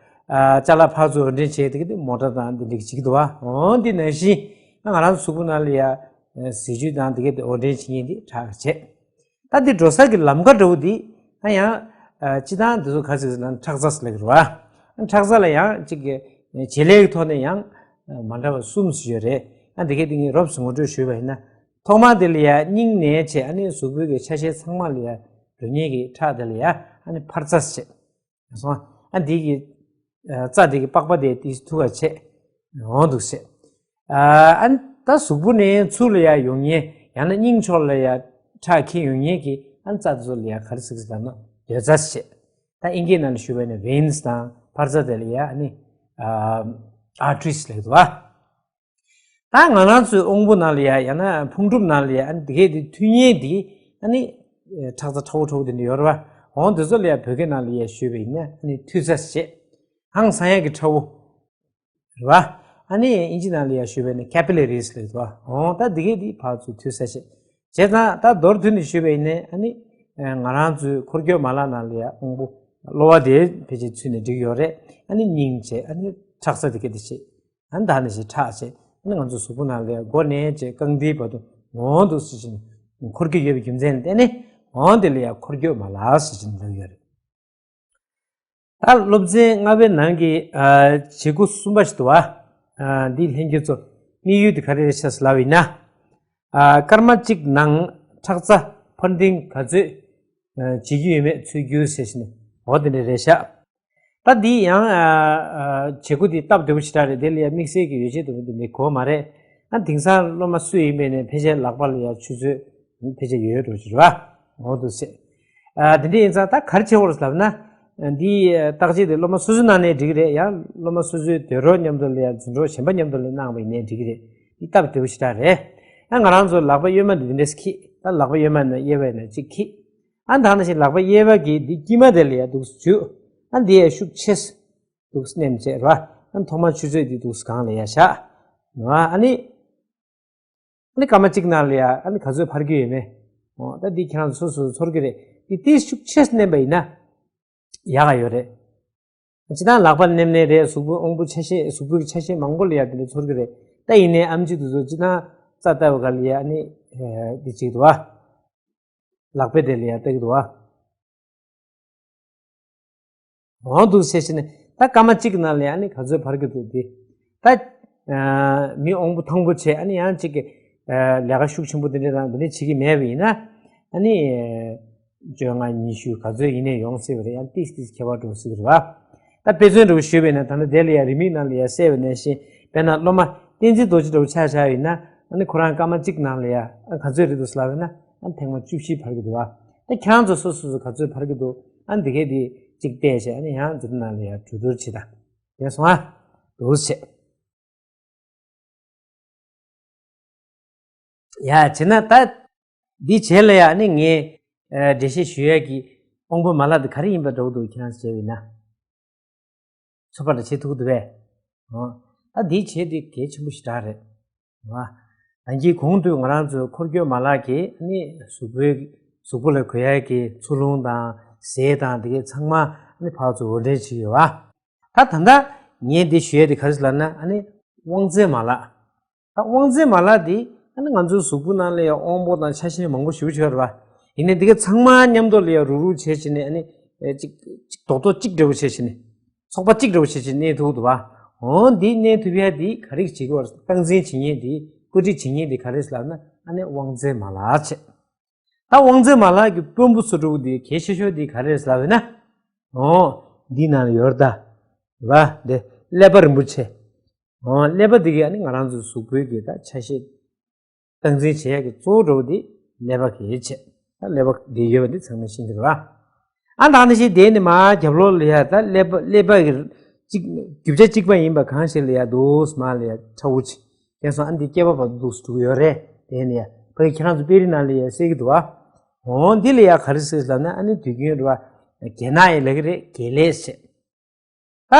ཨ་ཅ་ལག་ཕར་ཚུར་འོར་འདྲེན་བྱེད་འདི་གའི་འདི་མོ་ཊ་དང་འདི་འདྲ་གི་བྱེད་ཀྱི་འདུག་བ། འོ་འདི་ནང་བཞིན་ང་རང་ཚོ་གཟུགས་པོ་ནང་ལ་ཡ་མཛེས་བཅོས་དང་འདི་གའི་འདི་འོར་འདྲེན་བྱེད་མཁན་འདི་ཁྲག་བྱས། ད་འདི་འགྲོ་ས་གི་ལམ་ཁ་འདྲ་བོ་འདི་ཨ་ཡང་ ཨ་སྤྱིར་བཏང་འདི་ཚོ་ག་ཚོད་ཟེར་ན་ཁྲག་རྩ་ཟེར་ལབ་ཀྱི་རེད་བ། ཁྲག་རྩ་ལ་ཡང་གཅིག་གི་བྱེད་ལས་ཀྱི་ཐོག་ནས་ཡང་མ་འདྲ་བ་གསུམ་ཞིག་ཡོད་རེད། ཨ་འདི་གའི་འདི་ངས་རོབ་ཙམ་ངོ་སྤྲོད་ཞུས་པ་ཡིན་ན། ཐོག་མ་དེ་ལ་ཡ་སྙིང་ནས་བྱས། ཨ་ནི་གཟུགས་པོའི་གི་ཆ་ཤས་ཚང་མ་ལ་ཡ་འགྲོ་མཁན་གྱི་ཁྲག་དེ་ལ་ཡ་ཨ་ནི་འཕར་རྩ་ཟེར། སོང་། ཨ་འདི་གི་ཨ་རྩ་དེ་གི་པགས་པ་དེ་ཏིས་ཐུག་ག་བྱས། འོང་འདུག་བྱས། ཨ་ཨ་ད་གཟུགས་པོ་ནས་ཚུར་ལ་ཡ་ཡོང་མཁན། ཡང་ན་སྙིང་ཕྱོགས་ལ་ཡ་ཁྲག་འཁྱེར་ཡོང་མཁན་གྱི་ཨ་རྩ་དེ་ཚོ་ལ་ཡ་ག་རེ་ཟེར་གི་ཟེར་ན་འདོད་རྩ་བྱས། ད་ཨིན་སྐད་ནང་ལ་ཞུས་པ་ཡིན་ན་བེན་སི་དང་འཕར་རྩ་དེ་ལ་ཡ་ཨ་ནི་ཨ་ཨར་ཊི་རིས་ལབ་འདུག་བ། ད་ང་རང་ཚོའི་དབང་པོ་ནང་ལ་ཡ་ཡང་ན་ཕུང་གྲུབ་ནང་ལ་ཡ་ཨ་ནི་དེ་གས་དེ་མཐུད་མཁན་དེ་ཨ་ནི་ཁྲག་རྩ་ཁྲ་བོ་ཁྲ་བོ་དེ་འདྲ་ཡོད་རེད་བ། འོང་དེ་ཚོ་ལ་ཡ་བོད་སྐད་ནང་ལ་ཡ་ཞུས་པ་ཡིན་ན་ཨ་ནི་མཐུད་རྩ་བྱས། ཧང་སང་ཡག་གི་ཁྲ་བོ་རེད་བ། ཨ་ནི་ཨིན་ཇི་ནང་ལ་ཡ་ཞུས་པ་ཡིན་ན་ཁེ་པི་ལེ་རིས་ལབ་འདུག་བ། འོང་ད་དེ་གས་དེ་ཕར་ཚུར་མཐུད་རྩ་བྱས། བྱས་ཙང་ད་མདོར་བསྡུས་ནས་ཞུས་པ་ཡིན་ན་ཨ་ནི་ང་རང་ཚོའི་འཁོར་སྐྱོད་མ་ལག་ནང་ལ་ཡ་དབང་པོ་གློ་བ་དེ་ཕལ་ཆེར་ཚུད་ནས་འགྲིག་ཡོད་རེད། ཨ་ནི་སྙིང་བྱས། ཨ་ནི་ཁྲག་རྩ་དེ་གས་དེ་བྱས། ཨ་ནི་ད་ནི་ཞེས་ཁྲག་བྱས། ཨ་ནི་ང་ཚོ་གཟུགས་པོ་ནང་ལ་མགོ་ནས་བྱས་རྐང་མཐིལ་བར་དུ་འོང་དུ་ཟེར་བཞིན་འཁོར་གྱི་ཡོད་པའི་རྒྱུ་མཚན་ལ་བརྟེན་ནས་འོང་དེ་ལ་ཡང་འཁོར་སྐྱོད་མ་ལག་ཟེར་བཞིན་ལབ་ཡོད་རེད། ད་སློབ་ཚན་ལྔ་པའི་ནང་གི་ཨ་བྱེད་སྒོ་གསུམ་པ་ཞིག་འདུག་བ། ཨ་འདི་ལྷན་རྒྱས་ཚོ་དམིགས་ཡུལ་དེ་ག་རེ་རེད་ཤག་ལབ་ཡིན་ན། ཨ་སྐར་མ་གཅིག་ནང་ཁྲག་རྩ་འཕར་ལྡིང་ག་ཚོད་ཨ་བྱེད་རྒྱུ་ཡོད་མེད་འཚོལ་རྒྱུ་ཟེར་བཞིན་འོ་དེ་འདྲ་རེད་ཤག་ད་འདི་ཡང་ཨ་ཨ་བྱེད་སྒོ་འདི་སྟབས་བདེ་པོ་ཞེ་དྲག་རེད། དེ་ལ་ཡང་དམིགས་བསལ་གྱི་ཡོ་བྱད་དུ་འདི་མི་དགོས་མ་རེད། ཨ་དེང་སང་སློབ་མ་སུ་ཡིན་པའི་ནས་ཕལ་ཆེར་ལག་པ་ལ་ཡང་ཆུ་ཚོད་ཕལ་ཆེར་ཡོད་འགྲོ་ཞིག་རེད་བ། འོ་འདུག་སེ། ཨ་དེ་འདྲ་ཡིན་ཙང་ད་ག་རེ་བྱེད་དགོས་རེད་ལབ་ན། འདི་བརྟག་དཔྱད་དེ་སློབ་མ་སོ་སོའི་ནང་ནས་འགྲིག་གི་རེད། ཡང་སློབ་མ་སོ་སོའི་སྡོད་རོགས་མཉམ་དུ་ལ་ཡང་འཛིན་གྲོགས་གཞན་པ་མཉམ་དུ་ལ་གནང་བ་ཡིན་ནའི་འགྲིག་གི་རེད། འདི་སྟབས་བདེ་པོ་ཞེ་དྲག་རེད། ཨ་ང་རང་ཚོ་ལག་པ་གཡོན་མ་འདི་འདྲས་འཁྱེར། ད་ལག་པ་གཡོན་མ་ནས་གཡས་པ་ནས་གཅིག་འཁྱེར། ཨ་ད་ནང་བཞིན་ལག་པ་གཡས་པ་གིས་འདི་དཀྱིལ་མ་དེ་ལ་ཡ་འདུག་སེ་འཇུས། ཨ་འདི་ཡ་ཤུགས་ཆེ་སེ་འདུག་སེ་མནན་བྱས་ར། ཨ་ཐོག་མར་ཆུ་ཚོད་འདི་འདུག་སེ་སྒང་ལ་ཡ་བཞག་ཨ་ནི། ཨ་ནི་སྐར་མ་གཅིག་ནང་ལ་ཡ་ཨ་ནི་ག་ཚོད་འཕར་གྱི་ཡོད་མེད། འོ་ད་འདི་ཁྱེད་རང་ཚོ་སོ་སོ་ཚོར་གྱི་རེད། འདི་ཏིས་ཤུགས་ཆེ་སེ་མནན་པ་ཡིན་ན་ཡག་ག་ཡོད་རེད། སྤྱིར་བཏང་ལག་པ་མནན་ནའི་རེད། གཟུགས་པོའི་དབང་པོ་ཆ་ཤས། གཟུགས་པོའི་ཆ་ཤས་མང་པོ་ལ་ཡ་དེ་འདྲ་ཚོར་གྱི་རེད། ད་ཡིན་ནའི་ཨེམ་ཆི་དེ་ཚོ་སྤྱིར་བཏང་རྩ་ལྟ་བ་ག་ལ་ཡ་ཨ་ནི་འདི་གཅིག་འདུག་བ། ལག་པས་དེ་ལ་ཡ་ལྟ་གི་འདུག་བ། འོང་འདུག་ཟེར་བྱས་ནས་ད་སྐར་མ་གཅིག་གི་ནང་ལ་ཡ་ཨ་ནི་ག་ཚོད་འཕར་གྱི་འདུག་འདི། ད་ཨ་མི་དབང་པོ་ཐང་པོ་བྱས། ཨ་ནི་ཡང་གཅིག་གི་ཨ་ལས་ཀ་ཤུགས་ཆེན་པོ་འདི་འདྲ་དང་འདི་འདྲ་བྱེད་ཀྱི་མེད་པ་ཡིན་ན། ཨ་ནི་བཅོ་ལྔ་ཉི་ཤུ་ག་ཚོད་ཡིན་ནའི་ཡོང་སྲིད་པ་རེད། ཡང་ཏིས་ཏིས་ཁྱད་པར་འགྲོ་སྲིད་ཀྱི་རེད་བ། ད་དཔེ་མཚོན་འདྲ་པོ་ཞུས་པ་ཡིན་ན། ད་ལྟ་དེ་ལ་ཡ་རེའུ་མིག་ནང་ལ་ཡ་གསལ་བ་ནང་བཞིན། དཔེར་ན་སློབ་མ་བསྟན་འཛིན་རྡོ་རྗེ་འདྲ་པོ་ཆ་བཞག་ཡིན་ན། ཨ་ནི་ཁོ་རང་སྐར་མ་གཅིག་ནང་ལ་ཡ་ཨ་ག་ཚོད་རེད་འདུག་ཟེར་ལབ་ཡིན་ན། ཨ་ཐེངས་མ་བཅུ་བཞི་འཕར་གྱི་འདུག་བ། ད་ཁྱེད་རང་ཚོ་སོ་སོ་སོ་ག་ཚོད་འཕར་གྱི་འདུག་ཨ་འདི་གས་འདི་གཅིག་བལྟས་བྱས། ཨ་ནི་ཡང་འཛིན་གྲྭ་ནང་ལ་ཡ་གྲོས་བསྡུར་བྱེད་དང་། ཡ་སོང་ཨ། འདུག་བྱས། ཡ་བྱས་ན་ད་འདི་བྱས་ལ་ཡ་ཨ་ནི་ངས་ཨ་འགྲེལ་བཤད་ཞུ་ཡ་གི་དབང་པོའི་མ་ལག་འདི་ག་རེ་ཡིན་པ་འདྲ་པོ་འདུག་ཁྱེད་རང་ཚོ་བྱས་པ་ཡིན་ན། ཚོད་དཔག་འདྲ་བྱེད་ཐུབ་ཀྱི་འདུག་པས། འོ། ད་འདིའི་བྱེད་དེ་གལ་ཆེན་པོ་ཞེ་དྲག་རེད། འོ། ད་གིན་གོང་དུ་ང་རང་ཚོའི་འཁོར་སྐྱོད་མ་ལག་གིས་ནི་གཟུགས་པོའི་གཟུགས་པོ་ལ་གོས་ཡ་གི་འཚོ་རླུང་དང་ཟས་དང་དེ་གའི་ཚང་མ་ནི་ཕར་ཚུར་འོར་འདྲེན་བྱེད་ཀྱི་ཡོད་པ། ད་ད་ལྟ་ངས་འདི་ཞུ་ཡ་དེ་ག་རེ་ཟེར་ལབ་ན། ཨ་ནི་དབང་རྩའི་མ་ལག་ད་དབང་རྩའི་མ་ལག་འདི་ཨ་ནི་ང་ཚོའི་གཟུགས་པོ་ནང་ལ་ཡང་དབང་པོ་དང་ཆ་ཤས་མང་པོ་ཞེ་པོ་ཅིག་ཡོད་རེད་པ། ཡིན་ནའི་འདི་ག་ཚང་མ་མཉམ་དུ་ལ་ཡང་རུག་རུག་བྱས་བྱས་ནས། ཨ་ནི་ཨེ་ཅིག་ཅིག་རྡོག་རྡོག་གཅིག་འདྲ་པོ་བྱས་བྱས་ནས། ཚོགས་པ་གཅིག་འདྲ་པོ་བྱས་བྱས་གནས་ཐུབ་འདུག་པ། འོ་འདི་གནས་ཐུབ་ཡ་འདི་ག་རེ་བྱེད་ཀྱི་ཡོད་རེད། སྟངས་འཛིན་བྱེད་མཁན་འདི། བཀོད་སྒྲིག་བྱེད་མཁན་འདི་ག་རེ་རེད་ལབ་ན། ཨ་ནི་དབང་རྩའི་མ་ལག་བྱས། ད་དབང་རྩའི་མ་ལག་གི་དཔོན་པོ་ཚོ་འདྲ་པོ་འདི་གལ་ཆེ་ཤོས་འདི་ག་རེ་རེད་ལབ་ན། འོ་འདི་ནང་ལ་ཡོད་རེད་ད། རེད་པ། འདི་ཀླད་པ་རིན་པོ་ཆེ། འོ་ཀླད་པ་འདི་གིས་ཨ་ནི་ང་རང་ཚོའི་གཟུགས་པོའི་གི་ད་ཆ་ཤས་སྟངས་འཛིན་བྱེད་ཡ་གི་གཙོ་བོ་འདྲ་པོ་འདི་ཀླད་པ་གིས་བྱས། ད་ཀླད་པ་འདི་ཡོད་པ་འདི་ཚང་མས་ཤེས་ཀྱི་རེད་པ། ཨ་ད་ནི་ཞིག་དེ་ནི་མར་རྒྱབ་ལོགས་ལ་ཡ་ད་ཀླད་པ་ཀླད་པ་གི་གཅིག་རྒྱུ་ཆ་གཅིག་པ་ཡིན་པ་གང་ཞིག་ལ་ཡ་འདུག་སེ་མར་ལ་ཡ་ཁྲ་བོ་ཅིག་ཁྱེད་ཚོ་ཨ་འདི་སྐེད་པ་བར་དུ་འདུག་སེ་འགྲོ་གི་ཡོད་རེད། དེ་ནི་ཡ་ཕ་གི་ཁྱེད་རང་ཚོ་དཔེ་རིས་ནང་ལ་ཡ་གསལ་གྱི་འདུག་པ། འོ་འདི་ལ་ཡ་ག་རེ་ཟེར་ལབ་ན། ཨ་ནི་དུས་རྒྱུན་རེད་པ། གྱེན་ནག་ཡིན་ལབ་ཀྱི་རེད། གྱེན་ལེགས་ཟེར། ད་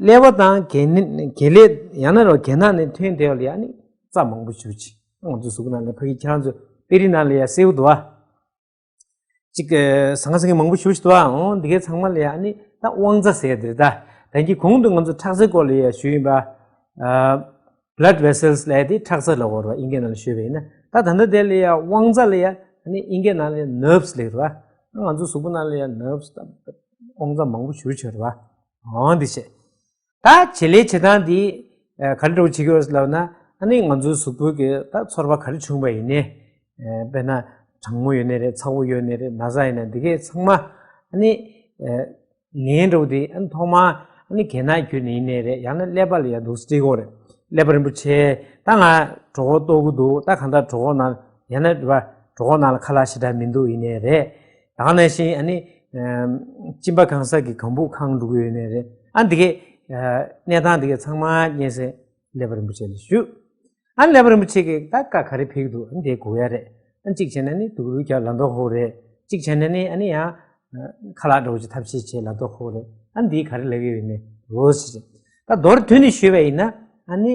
ཀླད་པ་དང་གྱེན་ནི་གྱེན་ལེགས་ཡང་ན་རོ་གྱེན་ནག་ནས་ཐོན་བསྡད་པ་ལ་ཡ་ཨ་ནི་རྩ་མང་པོ་ཞེ་པོ་ཅིག་ང་ཚོའི་གཟུགས་པོ་ནང་ལ་ཕ་གི་ཁྱེད་རང་ཚོ་དཔེ་རིས་ནང་ལ་ཡ་གསལ་པོ་འདུག་པ། ཅིག་ཟང་ཟིང་མང་པོ་ཞེ་པོ་ཅིག་འདུག་པ། འོ་འདི་གའི་ཚང་མ་ལ་ཡ་ཨ་ནི་ད་དབང་རྩ་ཟེར་ཡ་འདི་རེད་ད། ད་གིན་གོང་དུ་ང་ཚོ་ཁྲག་རྩའི་སྐོར་ལ་ཡ་ཞུས་ཡིན་པ། ཨ་blood vessels ལབ་ཡ་དེ་ཁྲག་རྩ་ལབ་ཀྱི་ཡོད་རེད་པ། ཨིན་སྐད་ནང་ལ་ཞུས་པ་ཡིན་ན། ད་ད་ལྟ་དེ་ལ་ཡ་དབང་རྩ་ལ་ཡ་ཨ་ནི་ཨིན་སྐད་ནང་ལ་ཡ་nerves ལབ་ཀྱི་རེད་པ། ང་ཚོ་གཟུགས་པོ་ནང་ལ་ཡ་nerves དང་ དབང་རྩ་མང་པོ་ཞེ་པོ་ཅིག་ཡོད་རེད་བ། འོ་འདི་བྱས། ད་བྱེད་ལས་བྱེད་སྟངས་འདི་ཨ་ག་རེ་འདྲ་བོ་བྱེད་ཀྱི་ཡོད་ཟེར་ལབ་ན། ཨ་ནི་ང་ཚོའི་གཟུགས་པོའི་གི་ད་ཚོར་བ་ག་རེ་བྱུང་བ་ཡིན་ནའི། ཨ་དཔེར་ན་གྲང་མོ་ཡོད་ནའི་རེད། ཚ་བོ་ཡོད་ནའི་རེད། ན་ཚ་ཡིན་ན་འདི་གས་ཚང་མ་ཨ་ནི་ཨ་ནད་འདྲ་བོ་དེ་ཨ་ནི་ཐོག་མར་ཨ་ནི་གྱེན་ལངས་བརྒྱུད་ནས་ཡིན་ནའི་རེད། ཡང་ན་ཀླད་པ་ལ་ཡ་འདུག་སེ་སྤྲད་ཀྱི་ཡོད་རེད། ཀླད་པ་རིན་པོ་ཆེ། ད་ང་གྲོད་ཁོག་ལྟོགས་ཀྱི་འདུག་ད་གང་ལྟར་གྲོད་ཁོག་ནང་ཡང་ན་རེད་བ། གྲོད་ཁོག་ནང་ལ་ཁ་ལག་ཞེ་དྲག་མི་འདུག་ཡིན་ནའི་རེད། ད་ག་ནང་བཞིན་ཨ་ནི་ཨམ་གཅིན་པ་གང་ས་གི་གམ་བུ་གང་འགྲོ་གི་ཡོད་ནའི་རེད། ཨ་འདི་གས་ཨ་གནས་སྟངས་འདི་གས་ཚང་མ་སྙན་སེང་ཀླད་པ་རིན་པོ་ཆེ་ལ་ཞུ། ཨ་ཀླད་པ་རིན་པོ་ཆེ་གིས་ད་བཀའ་ག་རེ་ཕེབས་ཀྱི་འདུག་ཨ་འདི་གོ་ཡ་རེད། ཨ་གཅིག་བྱས་ན་ནི་སྡུག་རུས་རྒྱག་ལབ་མདོག་ཁ་པོ་རེད། གཅིག་བྱས་ན་ནི་ཨ་ནི་ཡང་ཁ་ལག་འདྲ་བོ་ཅིག་ཐབས་ཤེས་བྱེད་ལབ་མདོག་ཁ་པོ་རེད། ཨ་འདི་ག་རེ་ལབ་ཀྱི་ཡོད་ནའི་འོ་ཟེར་ཅིག་ད་མདོར་བསྡུས་ནས་ཞུས་པ་ཡིན་ན། ཨ་ནི་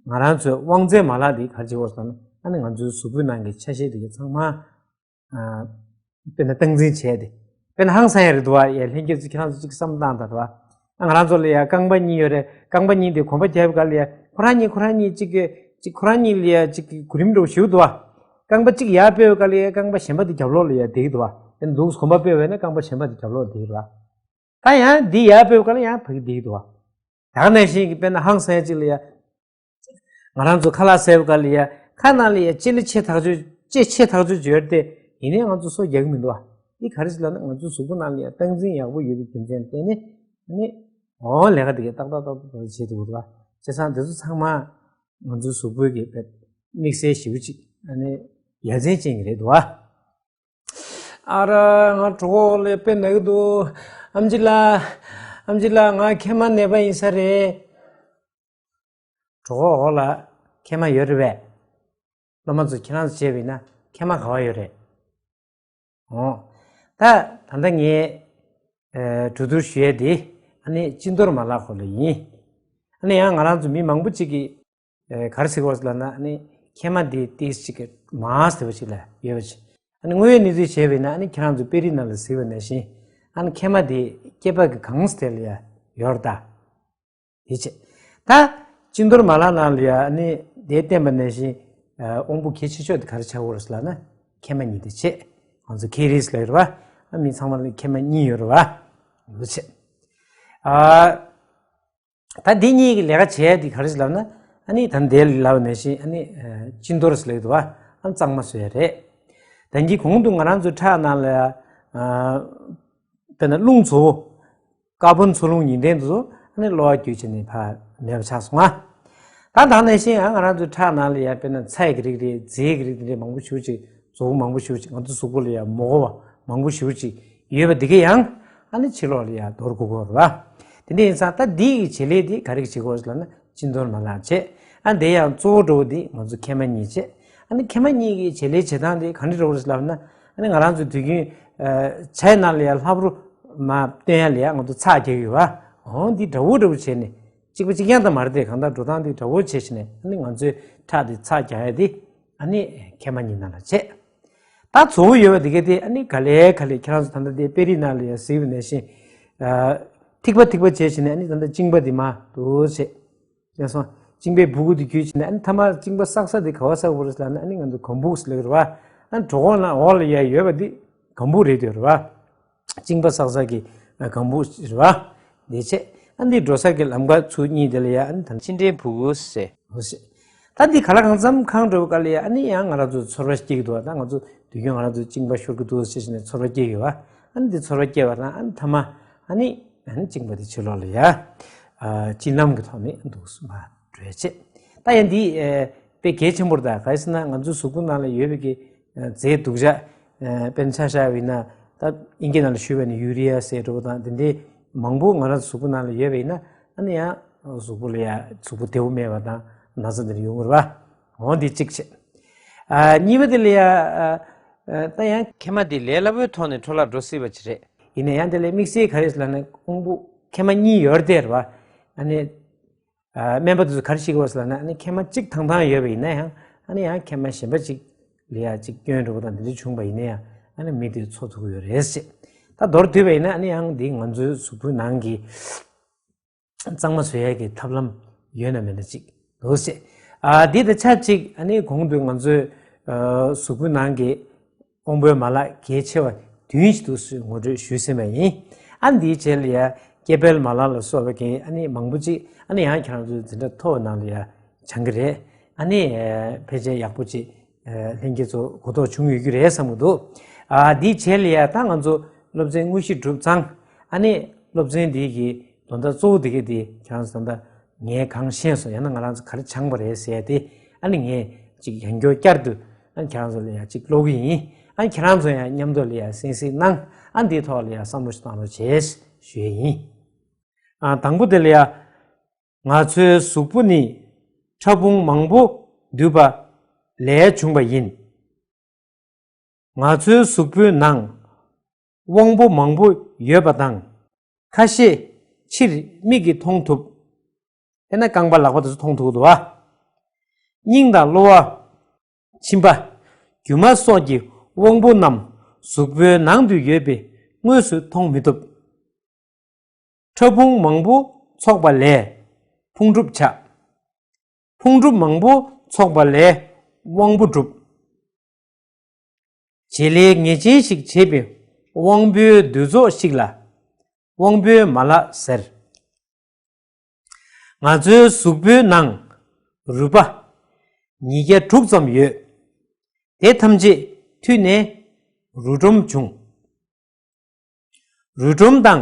ང་རང་ཚོའི་དབང་རྩའི་མ་ལག་འདི་ག་རེ་བྱེད་དགོས་ཟེར་ན། ཨ་ནི་ང་ཚོའི་གཟུགས་པོའི་ནང་གི་ཆ་ཤས་འདི་གས་ཚང་མ་ཨ་དཔེར་ན་སྟངས་འཛིན་བྱས་ཏེ། དཔེར་ན་ཧང་སང་ཡ་རེད་འདུག་བ། ཡ་ལྷན་རྒྱས་ཚོ་ཁྱེད་རང་ཚོ་གཅིག་བསམ་བློ་བཏང་དང་རེད་བ། ཨ་ང་རང་ཚོ་ལ་ཡ་རྐང་པ་གཉིས་ཡོད་རེད། རྐང་པ་གཉིས་དེ་གོམ་པ་རྒྱབ་ག་ལ་ཡ་ཁོ་རང་གཉིས་ཁོ་རང་གཉིས་གཅིག་གི་གཅིག་ཁོ་རང་གཉིས་ལ་ཡ་གཅིག་གི་གོ་རིམ་འདྲ་བོ་ཞིག་འདུག་བ། རྐང་པ་གཅིག་ཡར་སྤོས་ག་ལ་ཡ་རྐང་པ་གཞན་པ་དེ་རྒྱབ་ལོགས་ལ་ཡ་བསྡད་ཀྱི་འདུག་བ། དེ་འདུག་གོམ་པ་སྤོས་པ་ཡིན་ན་རྐང་པ་གཞན་པ་དེ་རྒྱབ་ལོགས་ལ་བསྡད་ཀྱི་འདུག་བ། ད་ཡང་འདི་ཡར་སྤོས་ག་ལ་ཡང་ཕ་གི་བསྡད་ཀྱི་འདུག་བ། ད་ག་ནང་བཞིན་གྱི་དཔེར་ན་ཧང་སང་ཡ་གཅིག་ལ་ཡ། ང་རང་ཚོ་ཁ་ལག་ཟས་པ་ག་ལ་ཡ་ཁ་ནང་ལ་ཡ་ལྕེ་ལ་ཆེ་ཐག་ཆོད་ལྕེ་ཆེ་ཐག་ཆོད་ཅིག་ཡོད་དེ། ཡིན་ནའི་ང་ཚོ་སོ་རྒྱག་གི་མི་འདུག་བ། འདི་ག་རེ་ཟེར་ལབ་ན་ང་ཚོའི་གཟུགས་པོ་ནང་ལ་ཡ་སྟངས་འཛིན་ཡག་པོ་ཡོད་པའི་རྒྱུ་མཚན་བརྟེན་ནས་ཨ་ནི་འོ་ལས་ཀ་འདི་གས་ཏག་ཏག་ཏག་ཏག་བྱེད་ཐུབ་ཀྱི་འདུག་བ། བྱས་ཙང་འདི་ཚོ་ཚང་མ་ང་ཚོའི་གཟུགས་པོའི་གི་དམིགས་བསལ་ཞེ་པོ་ཅིག་ཨ་ནི་ཡ་མཚན་ཅན་གྱི་རེད་འདུག་བ། ཨ་ར་ང་གྲོད་ཁོག་ལ་དཔེ་ན་གི་འདུག་ཨམ་ཆི་ལགས། ཨམ་ཆི་ལགས་ང་མཁལ་མ་ནད་པ་ཡིན་ས་རེད། གྲོད་ཁོག་འོག་ལ་མཁལ་མ་ཡོད་རེད་པས། སློབ་མ་ཚོ་ཁྱེད་རང་ཚོ་བྱས་པ་ཡིན་ན་མཁལ་མ་ག་བ་ཡོད་རེད། འོ། ད་ད་ལྟ་ངས་ཨ་གྲོས་བསྡུར་ཞུ་ཡས་དེ་ཨ་ནི་གཅིན་གཏོར་མ་ལག་སྐོར་ལ་ཡིན། ཨ་ནི་ཡང་ང་རང་ཚོ་མི་མང་པོ་ཅིག་གིས་ཨ་ག་རེ་ཟེར་གྱི་ཡོད་ཟེར་ལབ་ན། ཨ་ནི་མཁལ་མ་འདི་ཏིས་ཅིག་གི་མར་ཟེར་བ་ཅིག་ལ་ཡོད་པ་ཅིག་ཨ་ནི་དངོས་ཡོད་གནས་ཚུལ་བྱས་པ་ཡིན་ན། ཨ་ནི་ཁྱེད་རང་ཚོ་དཔེ་རིས་ནང་ལ་གཟིགས་པ་ནང་བཞིན་ཨ་ནི་མཁལ་མ་འདི་སྐེད་པ་གི་གངས་དེ་ལ་ཡ་ཡོད་རེད་ད། དེ་བྱས། ད་གཅིན་གཏོར་མ་ལག་ནང་ལ་ཡ་ཨ་ནི་དེ་བསྟན་པ་ནང་བཞིན་ཨ་དབང་པོ་གལ་ཆེ་ཤོས་དེ་ག་རེ་ཆགས་ཀྱི་ཡོད་རེད་ཟེར་ལབ་ན། མཁལ་མ་གཉིས་དེ་བྱས། ང་ཚོ་ཁེ་རིས་ལ་ཡོད་རེད་བ། ཨ་མི་ཚང་མ་ལ་མཁལ་མ་གཉིས་ཡོད་རེད་བ། འདུག་བྱས། ཨ་ད་འདི་གཉིས་ཀྱི་ལས་ཀ་བྱས་དེ་ག་རེ་ཟེར་ལབ་ན། ཨ་ནི་ད་འདི་ལ་ལབ་ནང་བཞིན་ཨ་ནི་ཨ་གཅིན་གཏོར་ཟེར་ལབ་ཀྱི་འདུག་བ། ཨ་གཙང་མ་བཟོ་ཡ་རེད། ད་གིན་གོང་དུ་ང་རང་ཚོ་ཁྲག་ནང་ལ་ཡ་ཨ་དཔེར་ན་རླུང་བཙོ། ཀར་བོན་འཚོ་རླུང་གཉིས་ལྡན་དུ་ཨ་ནི་གློ་བ་བརྒྱུད་བྱས་ནས་ཕར་མེད་པ་ཆགས་སོང་ང་། ད་ད་ནང་བཞིན་ཨ་ང་རང་ཚོའི་ཁྲག་ནང་ལ་ཡ་དཔེར་ན་ཚྭ་ཡི་གི་རིགས་རེད། རྫས་ཀྱི་རིགས་རེད། མང་པོ་ཞེ་པོ་ཅིག་བཙོག་པ་མང་པོ་ཞེ་པོ་ཅིག་ང་ཚོ་གཟུགས་པོ་ལ་ཡ་མ་དགོས་པ་མང་པོ་ཞེ་པོ་ཅིག་ཡོད་པ་འདི་གས་ཡང་ཨ་ནི་ཕྱི་ལོགས་ལ་ཡ་འདོར་དགོས་ཀྱི་ཡོད་རེད་བ། དེ་འདྲ་ཡིན་ཙང་ད་འདི་ཡི་བྱེད་ལས་འདི་ག་རེ་བྱེད་དགོས་ཟེར་ལབ་ན། གཅིན་གཏོར་མ་ལག་བྱས། ཨ་འདི་ཡང་གཙོ་བོ་འགྲོ་བ་འདི་ང་ཚོ་མཁལ་མ་གཉིས་བྱས། ཨ་ནི་མཁལ་མ་གཉིས་ཀྱི་བྱེད་ལས་བྱེད་སྟངས་དེ་ག་འདྲ་འདྲ་བོ་རེད་ལབ་ན། ཨ་ནི་ང་རང་ཚོ་དུས་རྒྱུན་ཨ་ཇའི་ནང་ལ་ཡ་ལྷ་བུར་མར་བཏོན་ཡ་ལ་ཡ་ང་ཚོ་ཚྭ་རྒྱག་གི་ཡོད་བ། འོ་འདི་འདྲ་བོ་འདྲ་བོ་བྱས་ནས་གཅིག་པ་གཅིག་རྐྱང་ད་མ་རེད་དེ། གང་ལྟར་འགྲོ་སྟངས་འདི་འདྲ་བོ་བྱས་བྱས་ནས་ཨ་ནི་ང་ཚོའི་ཁྲག་འདི་ཚྭ་རྒྱག་ཡ་དེ་ཨ་ནི་མཁལ་མ་གཉིས་ནང་ལ་བྱས། ད་གཙོ་བོ་ཡོད་པ་དེ་ག་དེ་ཨ་ནི་ག་ལེ་ག་ལེ་ཁྱེད་རང་ཚོ་ད་ལྟ་དེ་དཔེ་རིས་ནང་ལ་ཡ་གཟིགས་པ་ནང་བཞིན་ཨ་ཐིགས་པ་ཐིགས་པ་བྱས་བྱས་ནས་ཨ་ནི་ད་ལྟ་གཅིན་པ་འདི་མར་འདུག་བྱས། ཡང་སོང་། གཅིན་པའི་སྦུ་གུ་དེ་བརྒྱུད་བྱས་ནས་ཨ་ནི་མཐའ་མར་གཅིན་པ་བསགས་ས་དེ་ག་བ་བསགས་པ་རེད་ལབ་ན། ཨ་ནི་ང་ཚོ་གམ་བུ་ཟེར་ལབ་ཀྱི་རེད་བ། ཨ་ནི་གྲོད་ཁོག་ནང་འོག་ལ་ཡ་ཡོད་པ་འདི་གམ་བུ་རེད་དེ་རེད་བ། གཅིན་པ་བསགས་ས་གི་གམ་བུ་རེད་བ། དེ་བྱས་ཨ་ནི་འགྲོ་ས་གི་ལམ་ཁ་ཚུར་གཉིས་དེ་ལ་ཡ་ཨ་ནི་ད་གཅིན་ཕྲན་སྦུ་གུ་ཟེར། འོ་ཟེར། ད་འདི་ག་ལ་གང་འཚམ་གང་འགྲོ་བ་ག་ལ་ཡ་ཨ་ནི་ཡང་ང་རང་ཚོ་ཚོར་བ་སྐྱེ་གི་འདུག་བ། ད་ང་ཚོ་དུས་རྒྱུན་ང་རང་ཚོ་གཅིན་པ་ཤོར་གི་འདུག་ཟེར་བྱས་ནས་ཚོར་བ་སྐྱེ་གི་བ། ཨ་ནི་འདི་ཚོར་བ་སྐྱེ་བ་དང་ཨ་ནི་མཐའ་མ་ཨ་ནི་ཨ་ནི་གཅིན་པ་དེ་ཕྱི་ལོགས་ལ་ཡ་ཨ་གཅིན་ལམ་གྱི་ཐོག་ནས་འདུག་སེ་མར་འགྲོ་ཡ་བྱེད། ད་ཡང་འདི་ཨ་དཔེ་གལ་ཆེན་པོ་རེད། ད་ག་རེ་ཟེར་ན་ང་ཚོའི་གཟུགས་པོ་ནང་ལ་ཡོད་པའི་གི་ཨ་རྫས་དུག་ཅག་ཨ་དཔེར་ན་ཆ་བཞག་པ་ཡིན་ན། ད་དབྱིན་སྐད་ནང་ལ་ཞུས་པ་ཡིན་ན་ཡུ་རི་ཡ་ཟེར་འདྲ་བོ་དང་དེ་འདྲའི་མང་པོ་ང་རང་ཚོ་གཟུགས་པོ་ནང་ལ་ཡོད་པ་ཡིན་ན། ཨ་ནི་ཡང་གཟུགས་པོ་ལ་ཡ་གཟུགས་པོ་བདེ་པོ་མེད་པ་དང་ན་ཚ་འདི་འདྲ་ཡོང་གི་རེད་བ། འོ་འདི་གཅིག་བྱས། ཨ་གཉིས་པ་དེ་ལ་ཡ་ཨ་ཨ་ད་ཡང་མཁལ་མ་འདི་ལས་སླ་པོའི་ཐོག་ནས་འཕྲོ་བརླག་འགྲོ་སྲིད་པ་ཅིག་རེད། ཡིན་ན་ཡང་དེ་ལ་དམིགས་བསལ་ག་རེ་ཟེར་ལབ་ན་དབང་པོ་མཁལ་མ་གཉིས་ཡོད་རེད་བ། ཨ་ནི་ཨ་སྨན་པ་དེ་ཚོ་ག་རེ་བྱེད་ཀྱི་ཡོད་ཟེར་ལབ་ན། ཨ་ནི་མཁལ་མ་གཅིག་ཐང་ཐང་ཡོད་པ་ཡིན་ན་ཡང་ཨ་ནི་ཡང་མཁལ་མ་གཞན་པ་གཅིག་ལ་ཡ་གཅིག་སྐྱོན་འགྲོ་བ་དང་དེ་འདྲ་བྱུང་བ་ཡིན་ན་ཡང་ཨ་ནི་མི་དེ་འཚོ་ཐུབ་ཀྱི་ཡོད་རེད་ཟེར། ད་མདོར་བསྡུས་པ་ཡིན་ན་ཨ་ནི་ཡང་འདི་ང་ཚོའི་གཟུགས་པོའི་ནང་གི་གཙང་མ་བཟོ་ཡས་ཀྱི་ཐབས་ལམ་ཡོད་ན་མེད་ན་ཅིག་འདུག་ཟེར། ཨ་འདི་དང་ཆབས་ཅིག་ཨ་ནི་གོང་དུ་ང་ཚོའི་ཨ་གཟུགས་པོའི་ནང་གི་དབང་པོའི་མ་ལག་གལ་ཆེ་བ་བདུན་ཞིག་འདུག་ཟེར་ངོ་སྤྲོད་ཞུས་ཟིན་པ་ཡིན། ཨ་འདིའི་རྗེས་ལ་ཡ་སྐྱེ་འཕེལ་མ་ལག་ལ་སོགས་པའི་གི་ཨ་ནི་མང་པོ་ཅིག་ཨ་ནི་ཡང་ཁྱེད་རང་ཚོའི་འཛིན་གྲྭ་མཐོ་བའི་ནང་ལ་ཡ་སྦྱང་གི་རེད། ཨ་ནི་ཕལ་ཆེར་ཡག་པོ་ཅིག་ལྷན་རྒྱས་ཚོ་གོ་རྟོགས་བྱུང་ཡོད་ཀྱི་རེད་བསམ་གྱི་འདུག་ཨ་འདིའི་རྗེས་ལ་ཡ་ད་ང་ཚོ་སློབ་ཚན་དངོས་གཞི་གྲུབ་ཙང་ཨ་ནི་སློབ་ཚན་འདི་གི་དོན་དག་གཙོ་བོ་དེ་ག་དེ་ཁྱེད་རང་ཚོ་ད་ལྟ་ངས་གང་ཤེས་སོང་ཡང་ན་ང་རང་ཚོ་ག་རེ་སྦྱངས་པ་རེད་ཟེར་ཏེ་ཨ་ནི་ངས་ཅིག་ཡང་བསྐྱར་བསྐྱར་དུ་ཨ་ནི་ཁྱེད་རང་ཚོ་ལ་ཡང་ཅིག་ཀློག་གི་ཡིན། ཨ་ནི་ཁྱེད་རང་ཚོ་ཡང་མཉམ་དུ་ལ་ཡང་གསན་གཟིགས་གནང་། ཨ་ནི་འདིའི་ཐོག་ལ་ཡང་བསམ་བློ་ཞིག་གཏོང་རོགས་བྱེད་ཞུ་ཡས་ཡིན། ཨ་དང་པོ་དེ་ལ་ཡང་ང་ཚོའི་གཟུགས་པོ་ནི་ཕྲ་ཕུང་མང་པོ་འདུས་པ་ལས་བྱུང་བ་ཡིན། ང་ཚོའི་གཟུགས་པོའི་ནང་དབང་པོ་མང་པོ་ཡོད་པ་དང་། ཁ་ཤས་ཕྱིར་མིག་གིས་མཐོང་ཐུབ། དཔེར་ན་རྐང་པ་ལག་པ་དེ་ཚོ་མཐོང་ཐུབ་འདུག་བ། སྙིང་དང་གློ་བ། མཆིན་པ། རྒྱུ་མ་སོགས་ཀྱི་དབང་པོ་རྣམས་གཟུགས་པོའི་ནང་དུ་ཡོད་པས་དངོས་སུ་མཐོང་མི་ཐུབ། ཕྲ་ཕུང་མང་པོ་ཚོགས་པ་ལས་ཕུང་གྲུབ་ཆགས། ཕུང་གྲུབ་མང་པོ་ཚོགས་པ་ལས་དབང་པོ་གྲུབ། བྱེད་ལས་ངེས་ཅན་ཞིག་བྱེད་པའི་དབང་པོའི་འདུས་ཚོགས་ཤིག་ལ་དབང་པོའི་མ་ལག་ཟེར། ང་ཚོའི་གཟུགས་པོའི་ནང་རུས་པ་ཉིས་བརྒྱ་དྲུག་ཙམ་ཡོད། དེ་ཐམས་ཅད་མཐུད་ནས་རུས་སྒྲོམ་བྱུང་། རུས་སྒྲོམ་དང་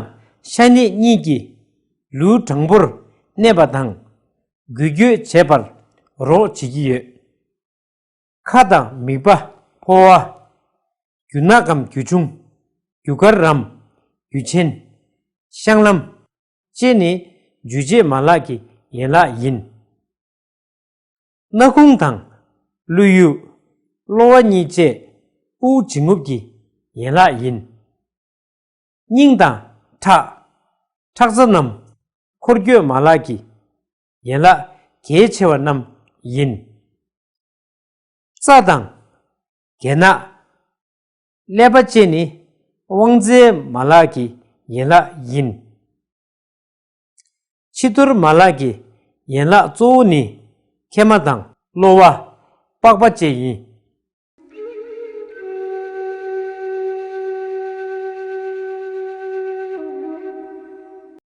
ཤ་གནད་གཉིས་ཀྱིས་ལུས་དྲང་པོར་གནས་པ་དང་འགུལ་སྐྱོད་བྱེད་པར་རོགས་བྱེད་ཀྱི་ཡོད། ཁ་དང་མིད་པ། ཕོ་བ། རྒྱུ་ནག་གམ་རྒྱུ་ཆུང་། རྒྱུ་དཀར་རམ། རྒྱུ་ཆེན། བཤང་ལམ། བཅས་ནི་འཇུ་བྱེད་མ་ལག་གི་ཡན་ལག་ཡིན། སྣ་ཁུང་དང་། ཀླུ་ཡུ། གློ་བ་གཉིས་བཅས་དབུགས་འབྱིན་རྔུབ་ཀྱི་ཡན་ལག་ཡིན། སྙིང་དང་། ཁྲག་ཁྲག་རྩ་རྣམས་འཁོར་སྐྱོད་མ་ལག་གི་ཡན་ལག་གལ་ཆེ་བ་རྣམས་ཡིན། རྩ་དང་། གྱེན་ནག་ཀླད་པ་བཅས་ནི་དབང་རྩའི་མ་ལག་གི་ཡན་ལག་ཡིན། ཕྱི་དོར་མ་ལག་གི་ཡན་ལག་གཙོ་བོ་ནི་མཁལ་མ་དང་གློ་བ། པགས་པ་བཅས་ཡིན།